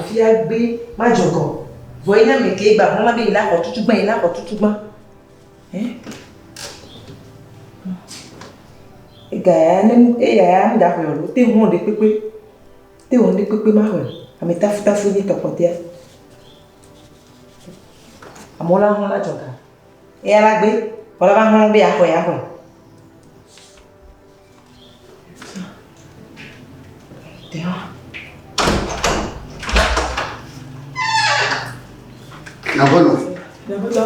fia gbe ma dzɔgɔ. Vɔ ye nye ame ke gba hlɔ̃ be yi la xɔ tutugbã, yi la xɔ tutugbã. Hein? Ega ya ne eya ya ŋda xɔe o, te hlɔ̃ ɖe kpekpe. Te wɔ ŋɖe kpekpe ma xɔe. Ame tafutafu nye tɔkpɔtea. Amewo la hlɔ̃ la dzɔga. Eya la gbe, vɔ la va hlɔ̃ be yeaxɔe yeaxɔe. Nyaƒenɔ. Nyaƒetɔ.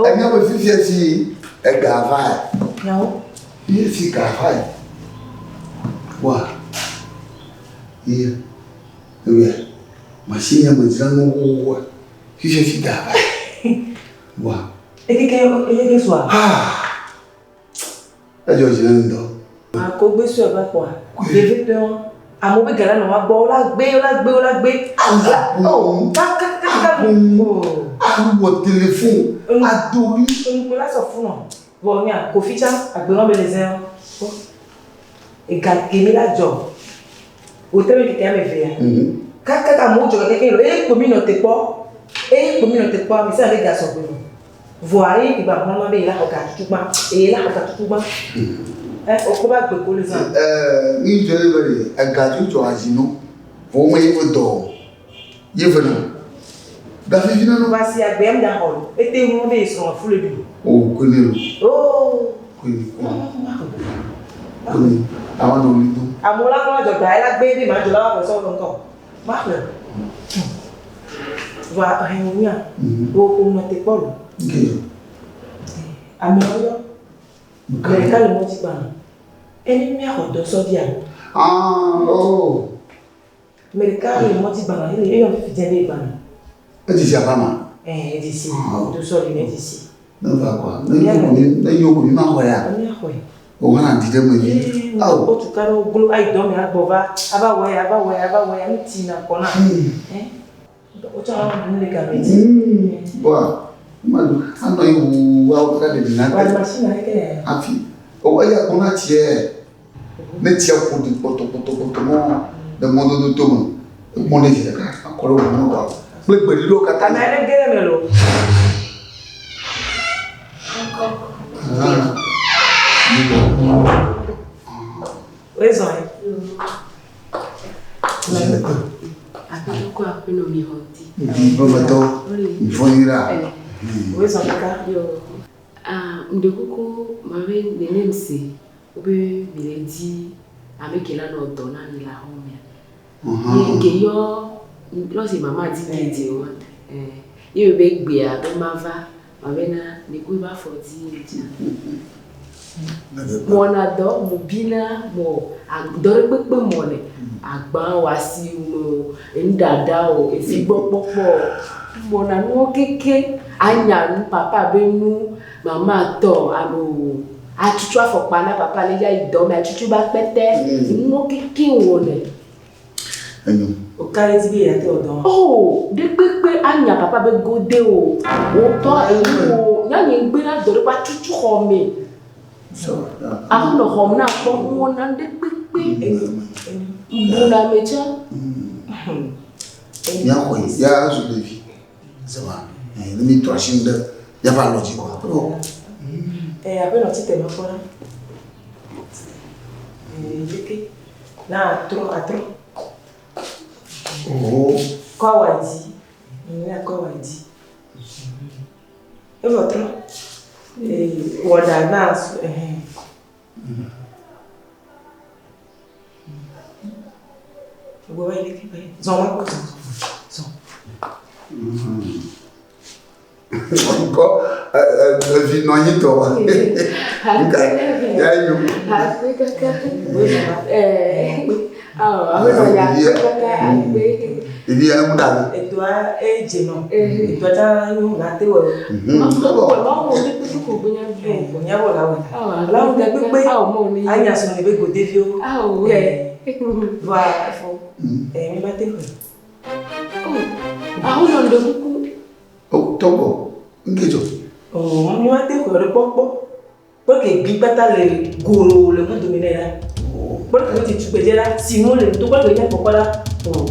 Enya be fifia si ega va. Nyawo. Ye si ga va. Wa. Ye. Ye. Machine ya me dzra nu wa. Fifia si ga va. Wa. Ekeke ekeke sua. Ah. Edzɔ dzi na ŋutɔ. Akogbe sue va kpɔa. Ɖevi tɔe wɔn. Amewo be gala nɔ wa gbɔ, wola gbe, wola gbe, wola gbe. Oh, kaka kaka. Awɔ telefon adori. Enukpe la sɔ funɔ. Vɔ nya kofi tsa agbe wɔn be le zɛn. Ega kemi la dzɔ. Wote me keke ame vea. Kaka ka amewo dzɔ keke lo. Eye kpomi nɔ te kpɔ. Eye kpomi nɔ te kpɔ. Ame sia ame ga sɔ gbe nɔ. Vɔa ye ki gba hlɔ̃ ma be ye la xɔ ga tutugbã, eye la xɔ ga tutugbã. Ɛ okpɔ be agbe ko le zã. Ɛɛ mi dzɔ ye be ɖe ega dzo dzɔ azi no. Vɔ me ye ve dɔ o. Ye ve na. Ga vivi na no. Va si agbe ya mi da xɔ lo. Ete hlɔ̃ be ye srɔ̃ fu le ɖu. O ko ne lo. Oo. Ko ne ko. Ko ne. Awa nɔ li do. Amewo la hlɔ̃ dzɔ ga ye la gbe be ma dzɔ la wa xɔ sɔ ŋkɔ. Ma xlẽ. Vɔa hɛn nya. Wo ko nɔ te kpɔ lo. Amewo yɔ. Ame ɖeka le mɔdzi gbã. Eni míaxɔ dɔ sɔ dia. Ah, oh. Ame ɖeka le mɔdzi gbã ele eyɔ fifi dze be gbã. Edzi si afa ma. Eh, edzi si. Do sɔ li ne edzi si. Ne va kwa. Ne nyo ko mi, ne nyo ko mi ma xɔ ya. Mi xɔe. O hã di ɖe me vi. Awo. O tuka ɖe glo ayi dɔ me agbɔ va. Ava wɔ ya, ava wɔ ya, ava wɔ ya. Ŋuti na kɔ na. Eh. Wotsɔ nu le game dzi. Bɔa, ma anɔ yi wu wa wo kaka ɖeɖi na te. Wa machine aɖeke ya. Afi. O eya gbɔna tsiɛ. Ne tsia ƒo ɖi kpɔtɔkpɔtɔkpɔtɔ mɔ le mɔdodo to me. Egbɔn ɖe dzi ɖeka akɔ ɖe wò mɔ kple gbeɖiɖiwo katã. Ame aɖe ge ɖe eme lo. Wezɔ ye. Aƒetɔ aƒenɔ mi xɔ ŋuti. Ƒemetɔ, mifɔ nyuie ɖa. Wezɔ kaka. Ah, ŋɖe kuku mabe nenem se wobe mi le di ame ke la nɔ dɔ na mi le axɔ mea. Ye ke yɔ lɔsi mama di ke di wa. Eh, ye be gbea be mava mabena ne ku ba fɔ di dzi. Mɔna dɔ mo bina mo dɔ ɖe kpekpe mɔ ne agba o asi me o enuɖaɖa o efi gbɔ kpɔkpɔ o mɔna nuwo keke anya nu papa be nu mama tɔ alo atutu afɔkpa na papa ne ya yi dɔ me atutu ba kpɛtɛ nuwo keke wɔnɛ. Enyo. O ka ɖe dzi be yeate wɔ dɔ. Oh, ɖe kpekpe anya papa be gode o. Wotɔ enu o. Nyanye ŋgbe na dɔ ɖe kpa tutu xɔ me. Aƒenɔ xɔm na kpɔ nuwo na ɖe kpekpe. Buna me tsã. Míaxɔe ya zu ɖevi. Sema, ne mi trɔ asi ɖe míaƒe alɔ dzi kɔa. Eh, aƒenɔ tsi te ma kpɔ ɖa. Eh, leke. Na atrɔ, atrɔ. Oh. Kɔ awa dzi. Ne kɔ awa dzi. Evɔ trɔ. Eh, wɔɖa na eh. Gbɔ va yi leke va yi. Zɔn va kpɔ zɔn zɔn. Ŋkɔ evi nɔ anyi tɔ. Nka ya nyo. Akpe kaka. Eh, awo aƒenɔ ya akpe kaka akpe. Evi ya ŋu ɖa. Edoa edze nɔ. Edoa tsa nyo na te wɔ. Mawu ne kpekpe ko gbe nya vi o. Nya wɔ la wɔ. La wɔ ne kpekpe. Anya srɔ̃ ne be gode viwo. Awo. Vɔa efo. Eh mi ma te xɔe. Oh, awo nɔ ŋɖe kuku. O tɔgbɔ ŋke dzɔ. Oh, mi ma te xɔe ɖe kpɔkpɔ. Kpɔ ke gbi kpata le golo le ŋu dome nɛ la. Kpɔ ke ti tugbedze la, si nu le ŋutɔ kpɔ ke nya kpɔkpɔ la. Oh.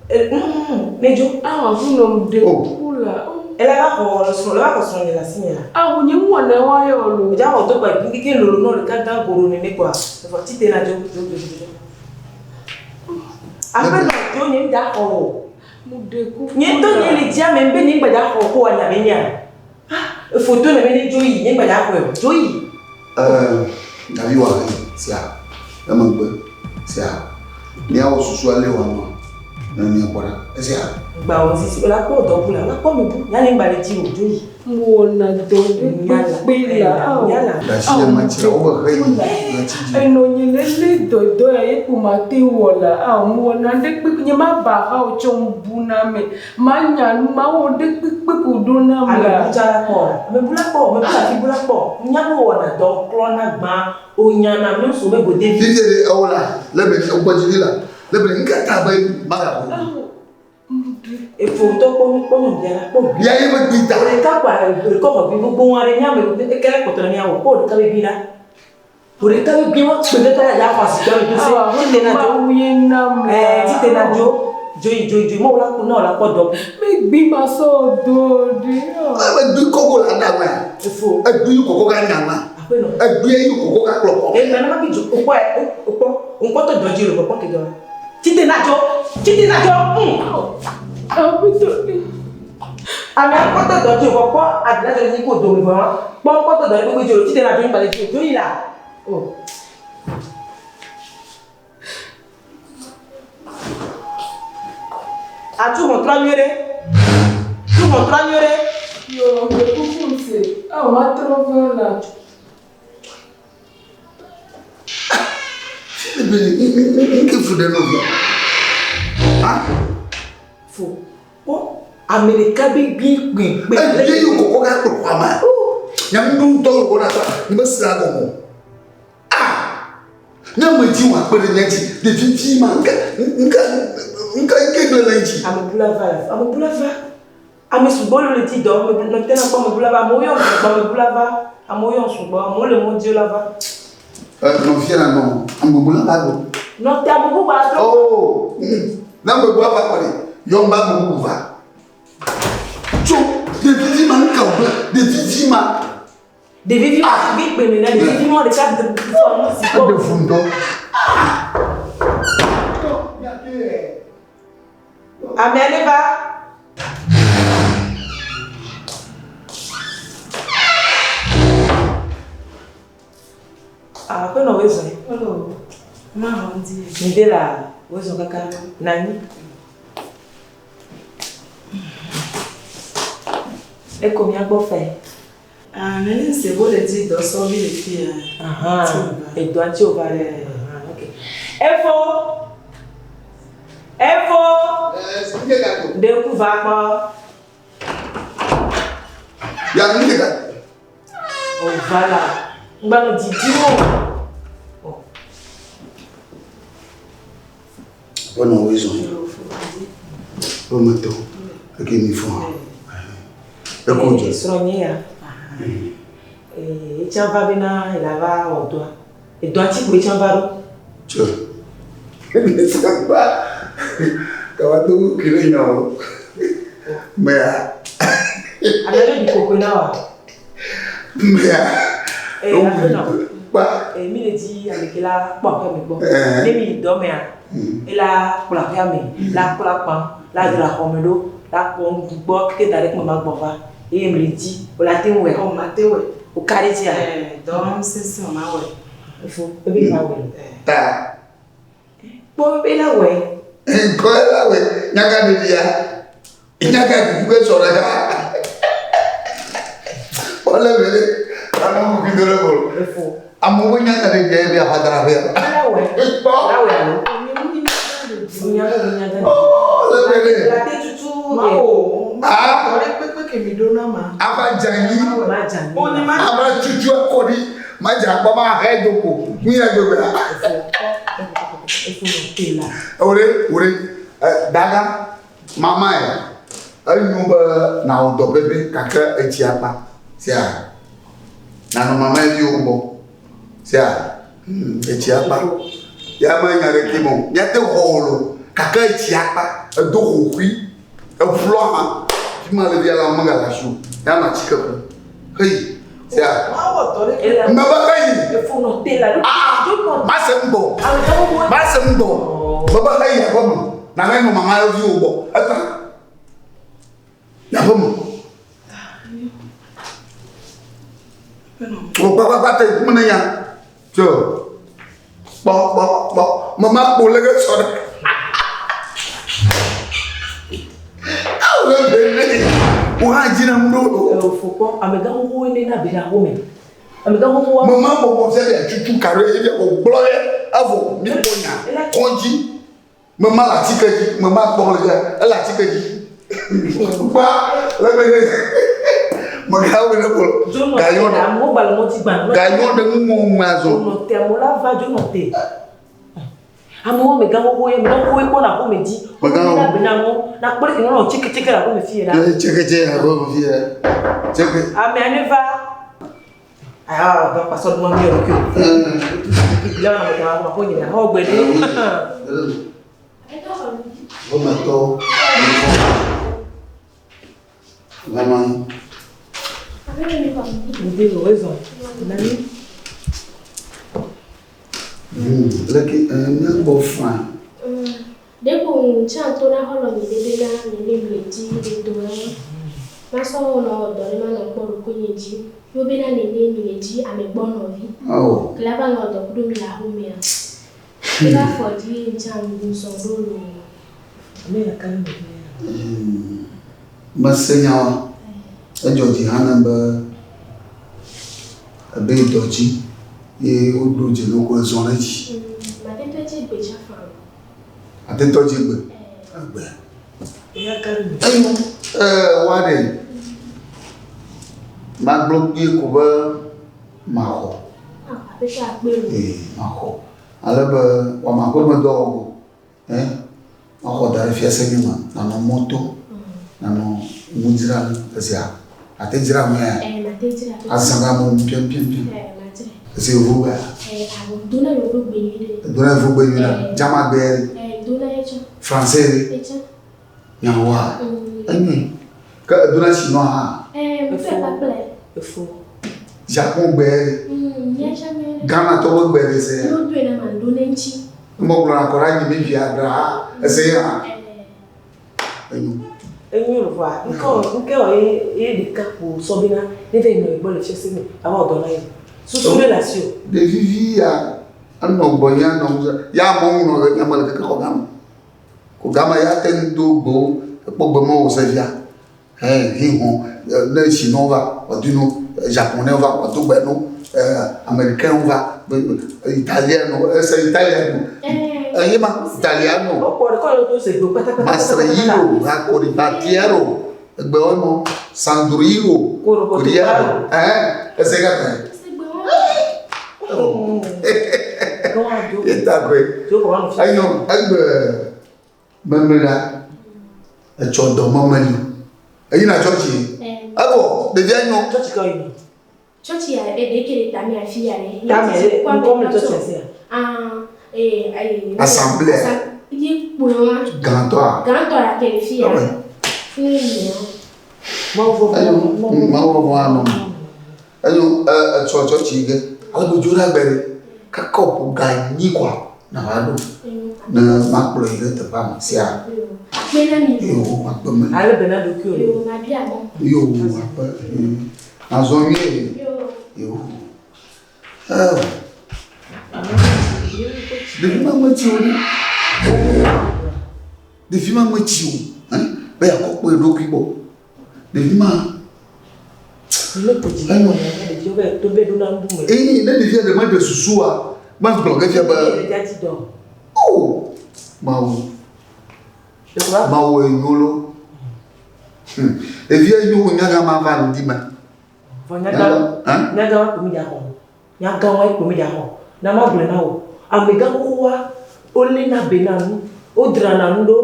Ne dzo. Awo aƒenɔ ŋɖe Oh. kuku la. Ele va xɔ srɔ̃, le va xɔ srɔ̃nye le asinye la. Awo nye ŋu wɔna wa yɔ lo. Dza xɔ do kpa keke lolo nɔ ɖeka gã goro nene kɔa. Evɔ tite na dzo dzo dzo dzo. Aƒenɔ dzo nye ŋda xɔ o. Ŋɖe kuku. Nye ŋutɔ nye le dzia me be nye ŋgba dza xɔ ko anya be nya. Ah, foto le be ne dzo yi nye ŋgba dza xɔe o. Dzo yi. Davi wa sia emegbe sia míawɔ susu ale wòanɔ ne míakpɔ ɖa esia. Gba wɔ sisi o la kpɔ dɔ bu la, o la kpɔ mi bu. Nya nye ŋgba le dzi o dzo yi. Ŋwɔna dɔ ɖe kpekpe la. Awo. Nyala. Ɖe asi ame tsi la wobe xe yi le tsi dzi. Enɔ nye le lé dɔdɔ ya ye ko ma te wɔ la. Awo ŋwɔna ɖe kpekpe nye ma ba ha o tsɔ ŋu na me. Ma nya nu ma wɔ ɖe kpekpe ko ɖo na me Ame la. bu tsa la kpɔ la. Ame bu la kpɔ, ame bu la fi bu la kpɔ. Nya be wɔna dɔ klɔna gbã. O nyana mi so be go devi. Fifie ɖe ewo la le be egbɔ dzi ɖi la le be nkata be magaxɔ. Awo. Ŋɖe. Efo ŋutɔ kpɔ kpɔ nyɔnuvia la kpɔ Ya ye be gbi ta. Ɖeka kpa ɖeka xɔ gbi gbogbo aɖe nya me ekele kpɔtɔ le miawɔ kpɔ ɖeka be gbi la. Ɖeka be gbi wa kpe ɖeka ya xɔ asi tɔ le do se. Awo Tite na dzo. mawu ye nam la. Ɛɛ tite na dzo. Dzo yi dzo yi dzo yi mɔwɔ la kpɔ nɔ la kpɔ dɔ. Mi gbi ma sɔ do ɖe. Ebe gbi kɔkɔ la da wɛ. Efo Egbi yi kɔkɔ ka nya ma. aƒenɔ. Egbi yi kɔkɔ ka kplɔ kɔ. Eme na ma bi dzo okpɔ ɛ okpɔ ŋkpɔtɔ dɔ dzi le kpɔkpɔ ke dɔ. Tite na dzo. Tite na dzo. Aƒetɔ. Ame akpɔtɔ dɔ dzi kpɔkpɔ adina dzo le nyi ko dome vɔ kpɔ ŋkpɔtɔ dɔ gbogbo dzo tite na dzo ŋgba le dzi dzo yi la. O. Atu ʋɔtrua nyuie ɖe. Tu ʋɔtrua nyuie ɖe. Yo ŋɖe kuku se. Awo ma trɔ va la. Ebe nke fu ɖe nɔvia. Ah, Fo. Kpɔ ame ɖeka be gbi kpe kpe. egbi yi kɔkɔ ka kplɔ kɔ ma. Nyame ŋutɔ le wɔna ta ne be sra gɔmɔ. Ah, ne ame dzi wɔ akpe ɖe nye dzi ɖevi vi ma nke nke nke nke gblẽ le ŋuti. Amebula va la amebula va. Ame sugbɔ le dzi dɔ ame nɔ te na kpɔ amebula va amewo yɔ sugbɔ amebula va amewo yɔ sugbɔ amewo le mɔ dzi la va. Ɛ nɔvia la nɔ amebula va gbɔ. Nɔ te ame bubu atrɔ. Oh, ne amebula va kɔ ɖe yɔ ŋba ame bubu va. Tso ɖevi vi ma nke wògblẽ ɖevi vi ma Ɖevi vi ma gbi kpe me na ɖevi vi ma ɖeka fɔ nu si kpɔ. eɖe fu ŋutɔ. Ame aɖe va. Aƒenɔ wozɔe. Ma xɔ ŋdi. Ŋde la wozɔ kaka nanyi. Eko mía gbɔ fɛ. Ah, nene se bo le di dɔ sɔvi le fi ya. Ahan. Edɔa ŋuti wòva ɖe. Ahan, ok. Efo. Efo. Ɛ nke ka to. Ɖe ŋku va kpɔ. Ya nke ka. O voilà. Ŋgba nɔ didi o. Aƒenɔ wozɔ. Ƒemetɔ eke mi fɔ. Eko dze. Srɔ̃nye ya. Etsã va bena ela va wɔ dɔa. Edɔa ŋuti koe etsã va ɖo. Tso. Gba. Kawa do kele nya o. Mea. Ame aɖe ɖi kokoe na wa. Mea. Ee, aƒenɔ. Kpa. Ee, mi le dzi ame ke la kpɔ aƒea me gbɔ. Ɛɛ. Ne mi yi dɔ mea, ela kplɔ aƒea me, la klɔ akpa, la dzra xɔ me ɖo, la kpɔ nuɖuɖu gbɔ keke da ɖe kpe ma gbɔ va. Eye mi le dzi, wo la te ŋu wɔe. Ɔ ma te wɔe. O ka ɖe dzia? Ɛɛ, dɔ sesẽ o ma wɔe. Efo, ebe va wɔe. Ta. Kpɔ be la wɔe. Nkɔ la we. Nyaka ɖeɖia. Nyaka kuku ke sɔ ɖeka. Wole be amewo kuku do ɖe bolo. Efo. Amewo be nyaka ɖeɖia ye be aƒadra ƒea. La wɔe. Ekpɔ. La wɔe alo. Nye ŋu nyi O nya be o nya gã. Oh, le be ɖe. La te tutu. Ma o. Ah. Dɔ ɖe kpekpe ke mi ɖo na ma. Ava dze anyi. Ma dza anyi. O nye ma. Ava tutu akɔ ɖi. Madze akpɔ ma he do ko. Nu ya gbegbe la. Efo. Efo nɔ te la. Wòɖe wòɖe ɛ daga mama ya enyo be nawɔ dɔ pɛpɛ gake etsi akpa sia nanɔ mama viwo gbɔ sia etsi akpa ya me nya ɖeke me o míate xɔ wò lo gake etsi akpa. Edo xoxui, eƒlɔ hã. Fi ma le via la megale asi o. Ya nɔ atike ƒom. Heyi. Sia. Mebe heyi. Ah, mase ŋgbɔ. Mase ŋgbɔ. Mebe heyi aƒe me. Nane nɔ mama viwo gbɔ. Eta. Aƒe me. Wò kpakpakpa te ŋkume ne ya. Tso. Kpɔ kpɔ kpɔ. Mama kpo le ge sɔ ɖe. Awo le bene. Wò hã dzi na ŋu ɖo. Eo fo kpɔ amegã xoxowo ne na be na xome. Amegã xoxowo. Mama bɔbɔ fia bia tutu ka ɖo ye bia wògblɔ ye evɔ mi kpɔ nya kɔdzi. Mema le atike dzi, mema kpɔ le fia, ele atike dzi. Kpa le me ne megawo ne ko gayɔ ɖe. Amewo gba le mɔti gbã. Gayɔ ɖe ŋu ŋu ŋu azɔ. Nɔ te amewo la va dzo nɔ te. Amewo amegã xoxo ye, amegã xoxo ye kpɔna xome dzi. Amegã xoxo. Na bena ŋu, na kpɔ ɖe ke nɔ tseke tseke le aƒeme fiye la. Tseke tseke le aƒeme fiye. Tseke. Amea ne va. Ah, va pasɔ ɖo mi ɖokui. Biblia na me ta ma ko nyina ho gbe ɖe. Wometɔ. Vama. Ndé lo ezɔ. Nani. Leke míagbɔ fã. Ɖeko ŋu tsã to na xɔlɔ̃ nye ɖe bena nene mle dzi le do la masɔ wɔ nɔ dɔ ɖe manɔ kpɔ ɖokuinye dzi. Yo bena nene mi le dzi ame gbɔ nɔvi. Oh. Kele ava nɔ dɔ kudo mi le axomea. Eva fɔ dzi ŋtsã ŋu sɔ ɖo lo. Ame ya ka ne Mese nyawa. Edzɔ dzi hã nam be ebe yi dɔ dzi ye woɖo dze ne ko ezɔ ɖe edzi. Matetɔ dzi gbe tsã fã. Atetɔ dzi gbe. Egbe. Eyo ee wa ɖe. Magblɔ kpuie ko be maxɔ. Aƒetɔ akpe o. Ee maxɔ. Ale be wɔma ƒe medɔ wɔ o. Ɛ maxɔ da ɖe fiase nye me nanɔ mɔto nanɔ nu dzram esia. Ate dzra nu ya. Ɛ mate dzra. Azã ɖe amewo ŋu piampiampia. Ɛ madzra. Ese yevu gbea? Ɛ awo dona yevu gbe nyui ɖe. Edona yevu gbe nyui ɖe. Dzama gbe ɖe. Ɛ dona etsã. Français ɖe. Etsã. Nyawoa? Enyoe. Ke edona chinois hã? Ɛ ŋutsu kpakple. Efo. Japon gbe ɖe. Míatsã mía ɖe. Ghana tɔ be gbe ɖe se ya. Ne wodoe na ma do ne ŋtsi. Ne megblɔ na kɔ ɖe anyi mi via ɖa ese ya hã. Enyo. Enyo le vɔa ŋkɔ ŋkɛ wɔ ye ye ɖeka ko sɔ bena ne va yi nɔ egbɔ le fiase me ava wɔ dɔ na ye. Susu ɖe le asi o. Ɖevi vi ya enɔ gbɔnye anɔ ŋusẽ ya amewo ŋlɔ ɖe nyame le keke xɔ gã me. Ko gama ya te ŋu do gbewo ekpɔ gbe ma wò se fia. Hɛ hi hɔn ne chinois va wòado no, japonais va wòado gbe no, américain va, italien ese italien no. Eye ma italiano. Wokpɔ ɖe kɔ le to se gbe kpatakpata. Masreiro, Acoribatiero, egbewo mɔ, Sandruiro, Coriero, ɛn, ese kata. Eta koe. Enyo, egbe meme la, etsɔ dɔ meme li. Eyina tsɔtsi. Evɔ, ɖevia nyo. Tsɔtsi ka yi. Tsɔtsi ya eɖe ke le tame afi ya ɖe. Tame ɖe, ŋkɔ me tsɔtsi asia. Ah, ee, ee. Assemblée. Ye kplɔ wa. Gãtɔa. Gãtɔ la ke le fi ya. Funu yi ya. Enyo, mawu vɔvɔ anɔ me. Enyo, etsɔ tsɔtsi ge. Ale be dzo ɖe agbe ɖe. Kaka wòƒo ga enyi koa, na va ɖo. Ne makplɔ yi ɖe teƒea me sia. Akpe na mi. Yo, akpe me. Ale bena ɖokuiwò. Yo, mabia mɔ. Yo, akpe. Azɔ nyuie. Yo. Eo. Ɖevi ma metsi o ɖe. Ɖevi ma metsi o. Be yeakɔ kpɔ eɖokui gbɔ. Ɖevi ma. Enyo. Eye ne ɖevia ɖe meɖe susua, magblɔ ge fia be. O, Mawu. Mawu enyo lo. Ɖevia nyo nyaga ma va ŋdi me. Vɔ nyaga wa kpomi dza xɔ. Nyaga wa kpomi dza xɔ. Na ma gblɔe na wò. Amegã xoxoa, woléna be na nu, wodrana nu ɖo.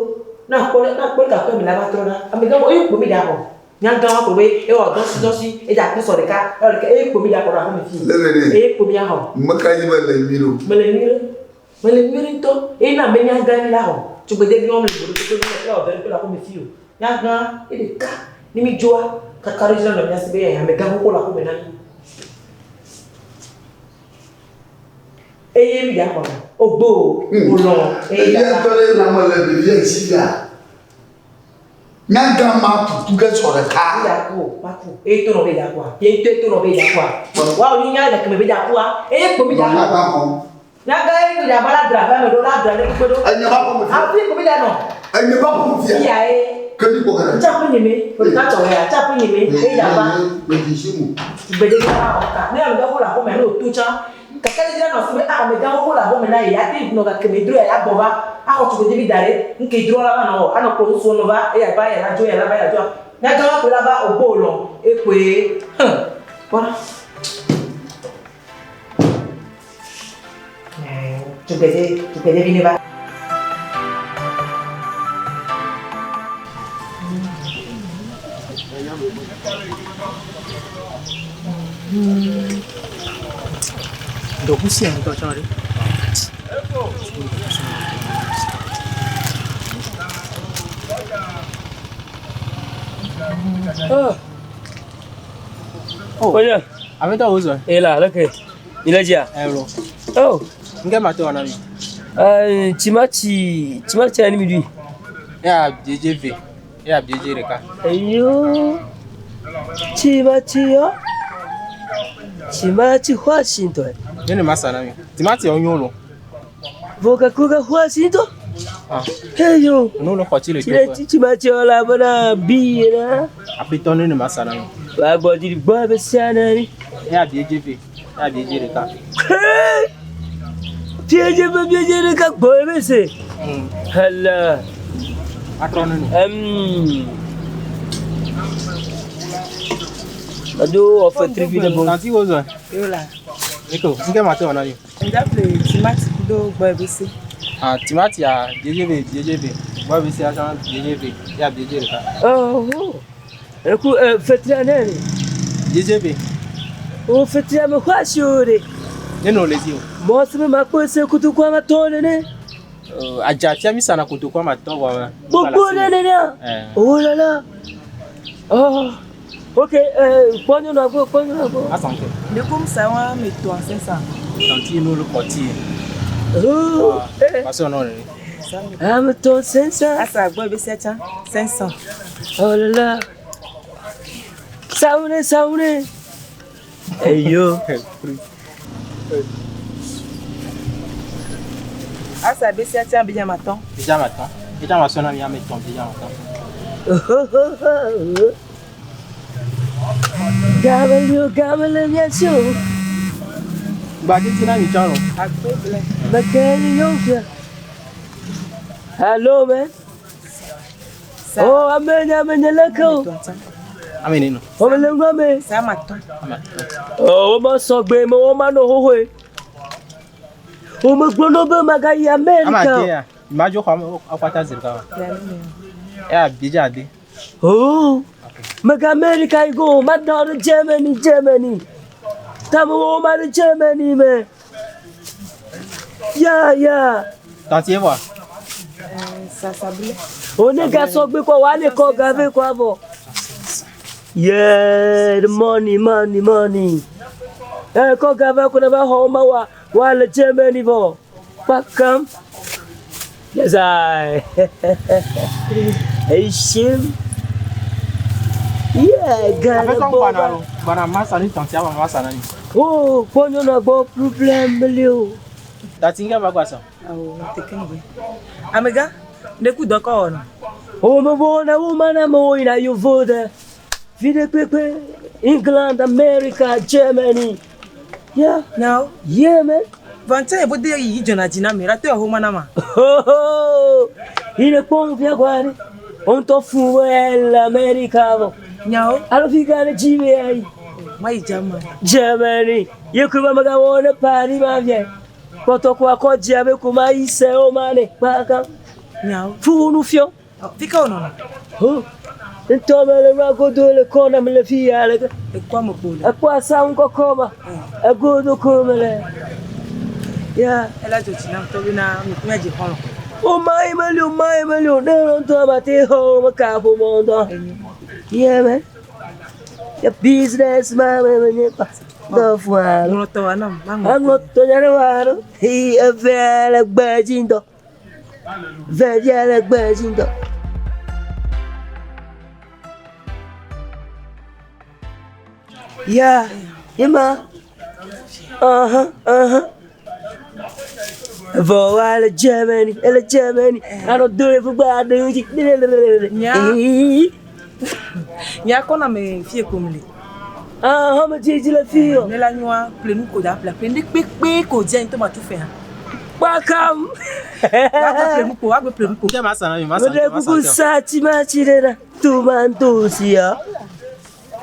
Na kpɔ na kpɔ gakpe me la va trɔ ɖa. Amegã xoxo eye kpomi dza xɔ. Nyaga wa kpo be ewɔ dɔsi dɔsi, edza kple sɔ ɖeka, ewɔ ɖeka eye kpomi dza xɔ ɖe aƒeme fi. Lele ɖe. Eye kpomi axɔ. Meka dzi be le nyui ɖo. Mele nyui ɖe. Mele nyui ɖe ŋutɔ. Eye na ame nyaga mi la xɔ. Tugbedevi wɔm le goɖo kpekpe be le wɔ ɖe kpe le aƒeme fi o. Nyagã ye ɖeka ne mi dzoa kaka ɖe dzi na nɔ mía si be amegã xoxo le aƒeme na mi. Eye mi dza xɔna. Ogbo o, olɔ̃ eye Eya dza ŋutɔ ɖe lãme le ɖevia dzi ya. Nyagã ma tutu ge sɔ ɖeka. Mi dza ku o, ma ku. Eye to nɔ be dza kua. Ye ŋutɔe to nɔ be dza kua. Woawo nyi nya gake me be dza kua. Eye kpo mi dza Nɔ nyagã xɔm. Nyagã ye kpo dza va la dra aƒea me ɖo la dra ɖe kpekpe ɖo. Enye ba ƒome fia. Hafi kpo mi dza nɔ. Enye ba ƒome fia. Fia ye. Ke mi kpɔ gã. Tsa ƒe nye me. Ɖeka tsɔ ya tsa ƒe nye me. Eye dza va. Me dzi si mu. Tugbedevi la va xɔ ka. Ne amegã xoxo le aƒeme ne wòto tsã, kakaɖedzi la nɔ asi be amegã xoxo le aƒeme na ye ate ŋu nɔ gake me dro ya ya gbɔ va axɔ tugbedevi da ɖe. Ŋke droa la va nɔ wɔ anɔ kplɔ ŋutsuwo nɔ va eya va eya la dzo eya la va eya dzoa. Nyagã ma koe la va wògbɔ wòlɔ̃ ekoe hẽ kpɔ ɖa. Ɛɛ tugbedevi ne va. Dɔkusi ŋutɔ tsã ɖe. Oh. Oye. Aƒetɔ wo zɔ. Ela, leke. Mi le dzia? Ɛlɔ. Oh. Nke ma te wɔna mi. Timati, timati ani mi dui. Ya biedze ve. Ya biedze ɖeka. Eyo. Timati yɔ. Timati xɔ asi ŋutɔ. Ne ne ma sa na mi. Timati yɔ nyo lo. Voka kuka xɔ asi ŋutɔ. Ah. Eyo. Nu le xɔ tsi le to. Timati yɔ la bena bi yena. Aƒetɔ ne ne ma sa na mi. Wa gbɔ dzi gbɔ be sia ne ni. Ya biedze ve. Ya biedze ɖeka. Biedze ve biedze ɖeka gbɔ be se. Hello. Atrɔ ne ne. Ado ɔfɛ trivi ɖe bɔ. Tanti wo zɔ. Yola. Eko, nke ma te wɔna mi. Nda ƒle timati kudo gbɔ ebese. Ah, timati a biedze ve biedze ve. Gbɔ ebese tsã biedze ve. Ya biedze ɖeka. Oh. Eku fetria ne ni. Biedze ve. O fetria me xɔ asi o ɖe. Ne no le dzi o. Mɔ si me makpɔ se kotoku ame atɔ̃ nene. Adza fia mi sana kotoku ame atɔ̃ vɔ. Gbogbo ɖe nenea. Oh là là. Oh. Ok, kpɔ nyɔnua gbɔ, kpɔ nyɔnua gbɔ. Asan ke. Ne kom sa wa me tɔa 500. Tanti no le xɔ tsi. Oh. Pasɔ nɔ nene. Ame tɔ̃ 500. Asa gbɔ ebese tsã 500. Oh là là. Saoune, saoune. Eyo. Asa ebese tsã bi ame atɔ̃. Biedze ame atɔ̃. Biedze ame atɔ̃ na mi ame etɔ̃ biedze ame atɔ̃. Gamelio, gamele miasio. Gbadze na mi tsã lɔ. Akpe ble. Mekeli yofia. Hello, man. Oh, amenye, amenye leke o. Ame nene. Ome le ŋgɔ me. Sa ame atɔ̃. Ame atɔ̃. Oh, woma sɔgbe me, woma nɔ xoxoe. Wome gblɔ be magayi Ame Amerika. ade ya. Madzo xɔ ame akpata zi ɖeka wa. Ya biedze ade. Oh, mega Amerika yi go, ma da ɖe Germany, Germany. Tame woma ɖe Germany me. Ya, ya. Tanti ye vɔa. Sa sabule. One ga sɔgbe kɔ wa ne kɔ gave kɔ avɔ. Yeah, the money, money, money. Eh, kɔ gave ko ne va xɔ ma wa, wa le Germany vɔ. Kpakam. Yes, I. Hey, Shim. Yeah, got a Aƒetɔ gbana boba. lo. Gbana ma sa ni tanti ama ma sa na mi. Oh, kpɔ nyɔnua gbɔ problem li o. Tanti nke ma gba sa. Awo teke ŋgbe. Amegã, ne ku dɔ kɔ wɔ nɔ. Oh, me wɔna wo mana me wo yina yovo ɖe. Vi ɖe kpekpe. England, America, Germany. Yeah. Nyawo. Yeah, man. Vɔntse ye bode yi dzɔna dzi na mi la te wɔ xɔma na ma. Oh, ine kpɔm fia kɔ aɖe. Wo ŋutɔ fun be ele America vɔ. Nyawo. Alo fi ka ne dzi be ayi. Ma yi Germany. Germany. Ye koe be megawɔ ne Paris ma fia. Kpɔtɔ ko akɔ dzia be ko ma yi se wo ma ne kpaka. Nyawo. Fu nu fiɔ. Fi ka wònɔna? Oh, ŋutɔ me le nua godo le kɔ nam le fi ya le ke. Ekɔ ame kpo le. Ekpɔ asaŋu kɔkɔ ma. Egodo ko me le. Ya. Ela dzɔ dzi nam ŋutɔ bena mi ku míadze xɔlɔ̃. Woma ye meli o, ma ye meli o. Ne lɔ ŋutɔ mate xɔ o, meka ƒome ŋutɔ. Yeah man. The business man me menye kpa. Dɔ fua. Ŋlɔ tɔ wa nam. Aŋlɔ tɔ nya ɖe wa ɖo. Hi evea le gbe dzi ŋutɔ. Vevia le gbe dzi ŋutɔ. Ya, yema. Aha, aha. Vɔ wa le Germany, ele Germany. Anɔ do le fugba aɖe dzi. Nya. Nya kɔna me fie kom le. Aha, me dzi dzi le fi yo. Ne la nyoa ple nu ko da ple ple ne kpekpe ko dze ŋutɔ ma tu fɛ hã. Kpakam. Wagbe ple nu ko, wagbe ple nu ko. Nke ma sa na mi, ma sa. Meɖe kuku sa timati ɖe ɖa. Tomatosi ya.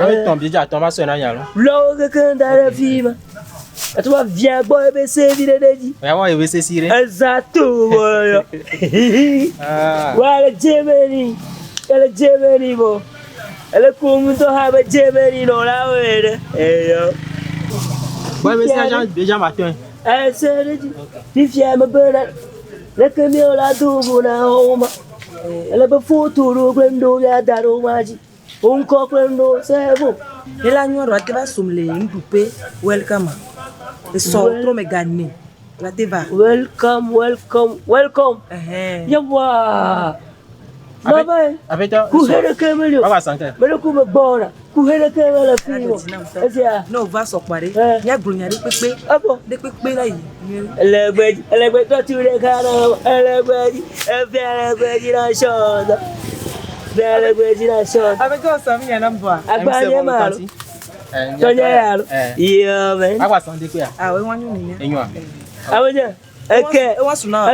Ame tɔn bi dza tɔn va sɔe na nya lo. Lɔwo kekeŋ da ɖe fi ma. Atu va via gbɔ ebe se vi ɖe ɖe dzi. Ya wɔ ebe se si ɖe. Eza to wɔ yɔ. Wa le Germany. Ele Germany bo. Ele ku ŋutɔ hã be Germany nɔlawo ene. Eyo. Gbɔ ebe se dza bi dza ma tɔn. Ese ɖe dzi. Fifia mebe na leke míewɔ la do go na wo ma. Ele be foto ɖewo kple nu ɖewo míada ɖe wo ma dzi. Wo ŋkɔ kple nu ɖewo se vo. Ne la nyɔ ɖo ate va som le nuɖuƒe welcome. Esɔ trɔ me ga ne la te va. Welcome, welcome, welcome. Yewa. Baba. Aƒetɔ. Kuhe ɖeke meli o. Baba sante. Mele ku me gbɔ na. Kuhe ɖeke mele fi o. Esia. Ne wòva sɔ kpa ɖe, míagblɔ nya ɖe kpekpe. Ebɔ. Ɖe kpekpe la yi. Elegbe dzi, elegbe tɔtu ɖeka na elegbe dzi, efia elegbe dzi na sɔɔdɔ. Efia elegbe dzi na sɔɔdɔ. Aƒetɔ sɔ mi nya nam vɔa. Agba nye ma alo. Tɔnye ya alo. Yɔ mɛ. Agba sante koe ya. Ah, we wanyu ni. Enyoa. Awo nye. Eke.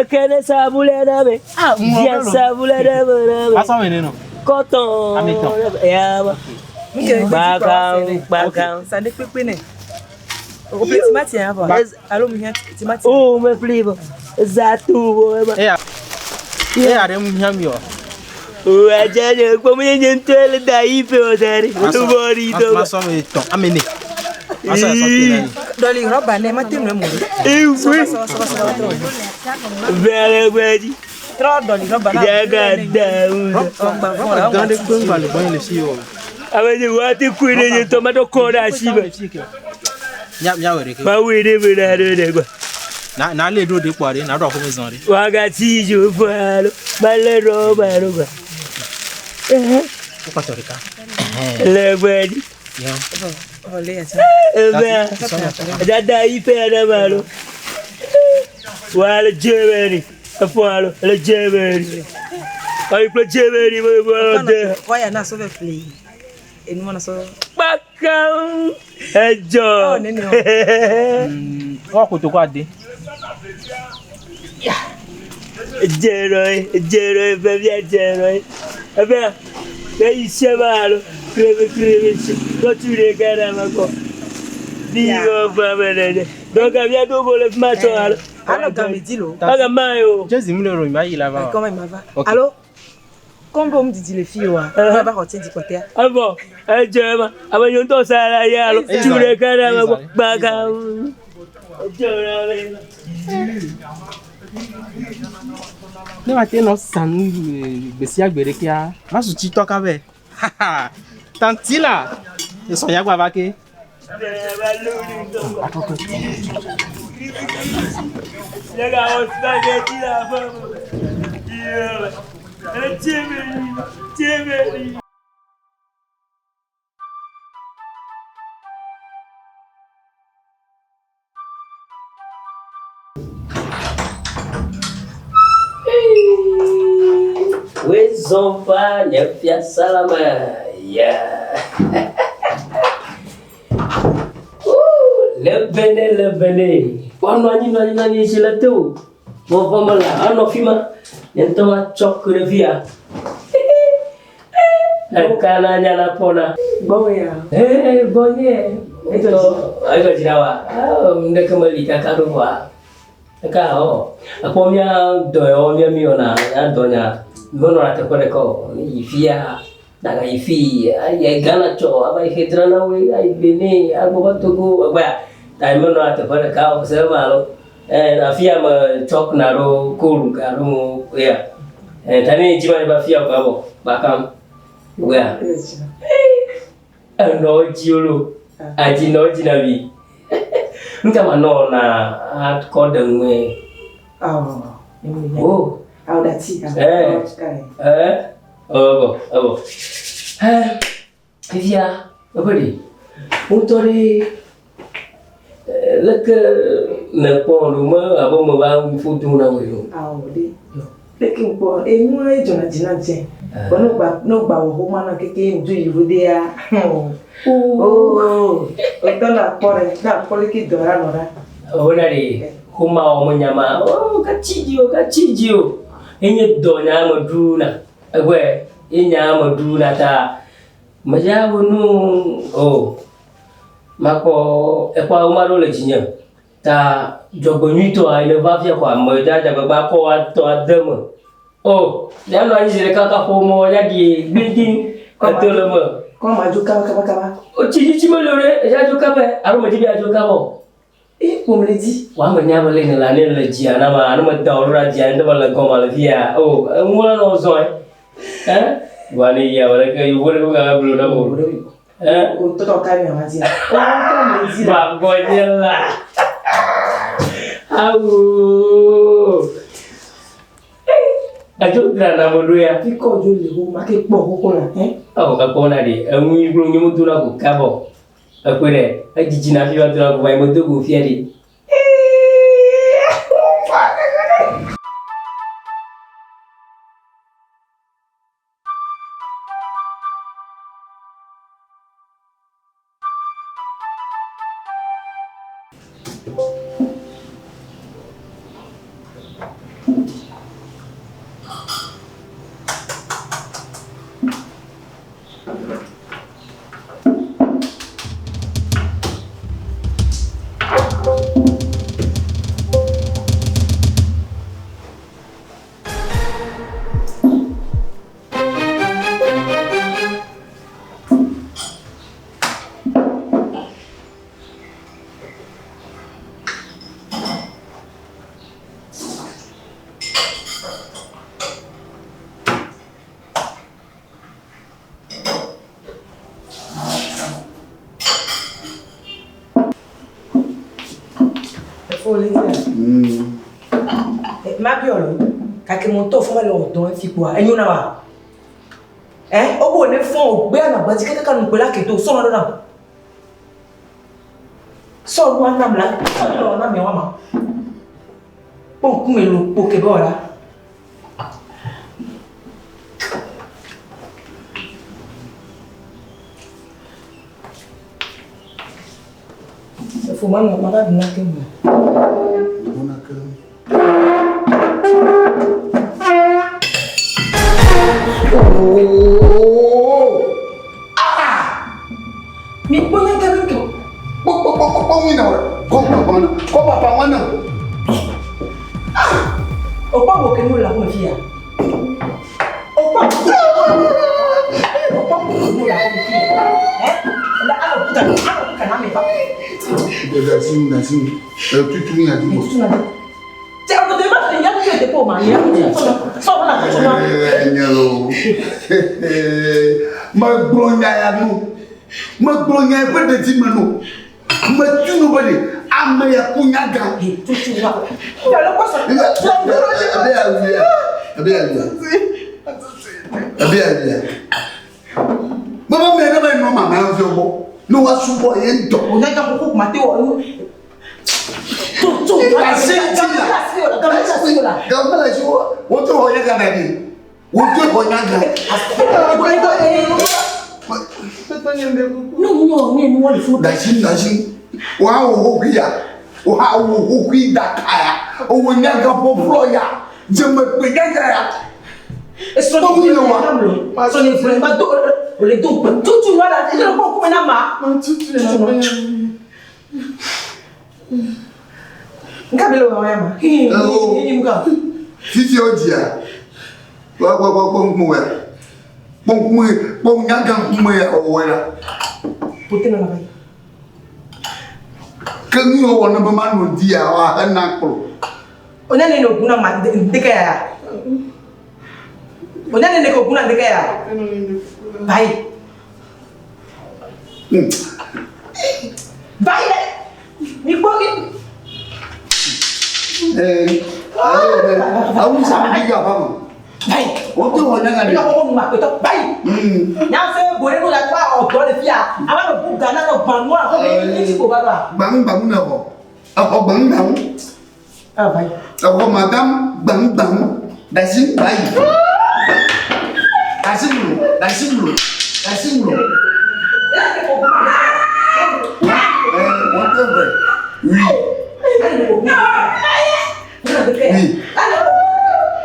Eke ne sabule na me. Via sabule ɖe me na me. Asɔ me ne no. Kɔtɔn. Ame tɔn. Ya ma. Kpakam kpakam. Sande kpekpe ne. O ple timati ya vɔ. Alo mi hiã timati. O me pli bɔ. Zatu bɔ ema. Eya. Eya ɖe mu hiã mi o. O adze nye kpɔ mi nye ŋutɔ le da yi ƒe o da ɖi. O bɔ ɖi tɔ. Ma sɔ me tɔn ame ne. Ma sɔ sɔ te na ni. Dɔli rɔba ne ma te nu emo. Ewe. Sɔba sɔba sɔba trɔ. Vɛlɛ gbɛ dzi. Trɔ dɔli rɔba na. Jaga da wu. Rɔba gã ɖe kpe ŋgba le gbɔnye le fi o. Ame dzi wa te koe ɖe nye ŋutɔ ma ɖo kɔ ɖe asi me. Mía mía wɔ ɖeke. Ma woe ɖe me na ɖe ɖe gba. Na na le ɖo ɖe kpɔ ɖe na ɖo axome zɔn ɖe. Wagati dzo ƒe alo ma le rɔba ɖo gba. Wo kpatɔ ɖeka. Le gbɛ dzi. Ebe dada yi ƒe aɖe ma alo. Wa le Germany. Efɔ alo le Germany. Ayi kple Germany me me de. Waya na sɔ fɛ fli. Enu ma na sɔ. Kpakam edzɔ. Wọ́n kò tó kó adé. Dzerɔ dzerɔ vevia dzerɔ. Ebe ne yi se ma alo krebe krebe se tɔtu ɖeka ɖe ame gbɔ. Bi wo fa me ɖe. Donc via do go le fi ma tsɔ alo. Alo game di lo. Aga ma ye o. Jésù mi le ròyìn báyìí la va. Comment il m'a va? Allo? Comme vous me dites les filles, ouais. On va retirer du côté. Evɔ edze ema ame yi ŋutɔ sa la ye alo tu ɖeka ɖe ame gbɔ gbagam. Edze ema. Ne ma te nɔ sanu gbe sia gbe ɖekea, ma su tsi tɔ kabɛ. Tanti la, esɔ ya gba va ke. Wezɔfa nye fiasa la me. Yeah. Lebene lebene. Woanɔ anyi nɔ anyi nɔ anyi tsi le te o. Vɔvɔ mele anɔ fi ma. Nye ŋutɔ matsɔ ku ɖe fi ya. Eka na nya na kpɔna. Gbɔwɔ ya. Ee gbɔnye. Ŋutɔ edzɔ dzi na wa. Ŋɖeke meli kaka ɖo vɔa. Eka ɔ ekpɔ mía dɔ yawo mía mi wɔna mía dɔ nya menɔna teƒe ɖeka o. Yi fia daga yi fi ayi Ghana tsɔ ava yi xe dzrana woe ayi Benin agbɔ va Togo egbea ta menɔna teƒe ɖeka o se ema alo. Eh, afia me tsɔk na ɖo kolu ga ɖo mo ya. Eh, tani dzi ma ne ba fia ko abɔ bakam. Wea. Enɔ dzi lo. Adzi nɔ dzi na vi. Nka ma nɔ na akɔ ɖe ŋue. Oh. Awo dati. Eh. Eh. Ebo, ebo. Eh. Fifia, eƒe ɖe. Ŋutɔ ɖe leke nèkpɔ ɖo me abe me va ƒo dom na wòe o. Awo ɖe. Leke ŋkpɔ enua ye dzɔna dzi na dze. Vɔ ne wogba ne wogba wɔ xoma na keke ŋdu yi vo dea. Oo. Wotɔ na kpɔ ɖe na kpɔ leke dɔ la nɔ ɖa. Wona ɖe xoma wɔ me nya ma. Oo gatsi dzi o gatsi dzi o. Enye dɔ nya me ɖu na. Egbɔe ye nya me ɖu na ta. Meya wo nu o. Makpɔ ekpɔ awu ma ɖewo le dzinye. Ta dzɔgbenyuitɔa yi ne va fia xɔa me dza dze agbagba kɔ atɔ ade me. O, ya nɔ anyi zi ɖeka kaƒomɔ ya ɖi gbingbiŋ eto le me. Kɔ ma dzo kaba kaba kaba. O tsi dzi tsi meli o ɖe, eya dzo kaba alo medzi be yeadzo kaba o. E kpom le dzi. Wa me nya be le ne la ne le dzia na ma ne me da wo ɖo dzia ne me le gɔma le fia. O, eŋu la nɔ zɔe. Eh? Wa ne yia wala ke yovo ɖe ko ga blo na mo. Eh? O tɔtɔ ka mi ma dzi. O kpom le dzi la. Ba gbɔnye la. Awo. Edzo dzra na mo ɖo ya. Fi kɔ dzo le ho ma ke kpɔ xoxo la. Eh? Ɔ ekpɔ na ɖe eŋu yi gblɔ nye mo do na go kabɔ. Ekpɔe ɖe edzidzi na fi va do na go va yi mo do go fia ɖe. Efo le dzia. Ma biɔ lo. Kake mo tɔ fɔ ma le wɔ dɔn fi kpoa. Enyo na wa. Eh, obo ne fɔ o gbe ana gba dzi kaka nu gbe la keto sɔnɔ ɖo na. Sɔ nu anam la, sɔ nu na mi wa ma. Kpɔ ŋkume lo kpo ke be wɔ la. Efo ma nɔ ma va ɖu na ke me. Ɖu na ke. Mi kpɔ nya ke ke. Kpɔ kpɔ kpɔ kpɔ ŋui na wɔ. Kɔ papa wana. Kɔ papa wana. O kpɔ wo ke nu le aƒeme fia. O kpɔ o kpɔ wo ke nu le aƒeme fia. Eh? La alo kuta alo kuta na me ba. Dasi dasi. Tutu nya di. Tutu na. Tẹ o te ba te ya te te po ma ya. Sọ na tutu na. Nye lo. Megblɔ nya ya nu. Megblɔ nya eƒe ɖeti me nu. Metu nu be ɖe ame ya ku nya gã. Tutu na. Ya le kpɔ sọ. Ebe ya wia. Ebe ya wia. Ebe ya wia. Baba mi ne ba nɔ mama ya fi gbɔ. Ne wa subɔ ye ŋutɔ. O nya ga koko ma te wɔ nu. Tu tu. Asi ŋuti la. Game le si wo woto xɔ nya gã ɖe. Woto xɔ nya gã. No no ne nu wɔ le fu. Dasi dasi. Wa wo xoxui ya. Wa wo xoxui daka ya. Owo nya gã ƒoƒlɔ ya. Dzemekpe nya gã ya. Esɔ ni le wa. Sɔ ni fún ma do o le do gbɛ. Tutu wa la. Ile kpɔ kume na ma. Tutu na. Nka bi le wa ya ma. Hello. Ni nka. Fifi o dzia. Wa wa wa kpɔ ŋkume ya. Kpɔ ŋkume kpɔ nya gã ŋkume ya ɔwɔ ya. Pote na la ba. Ke nu yiwo wɔ ne be manɔ ŋdi ya wa hena kplɔ. Onya ne ne oguna ma ndeke ya. Onya ne ne ko oguna ndeke ya. Bye. Bye. Mi kpɔ mi. Ee, awu sa mi di ga ba mo. Bye. O te wɔ nyaga de. Mi kɔ nu akpetɔ. Bye. Nya se bore nu la tɔ ɔdɔ le fia. Ava nɔ bu gana nɔ gbanua ko mi mi ti ko ba ba. Gbanu gbanu ne xɔ. Exɔ gbanu gbanu. Ah bye. Exɔ madam gbanu gbanu. Dasi bayi. Dasi ŋlɔ. Dasi ŋlɔ. Dasi ŋlɔ. Ee, wọ́n tẹ wẹ̀. Oui.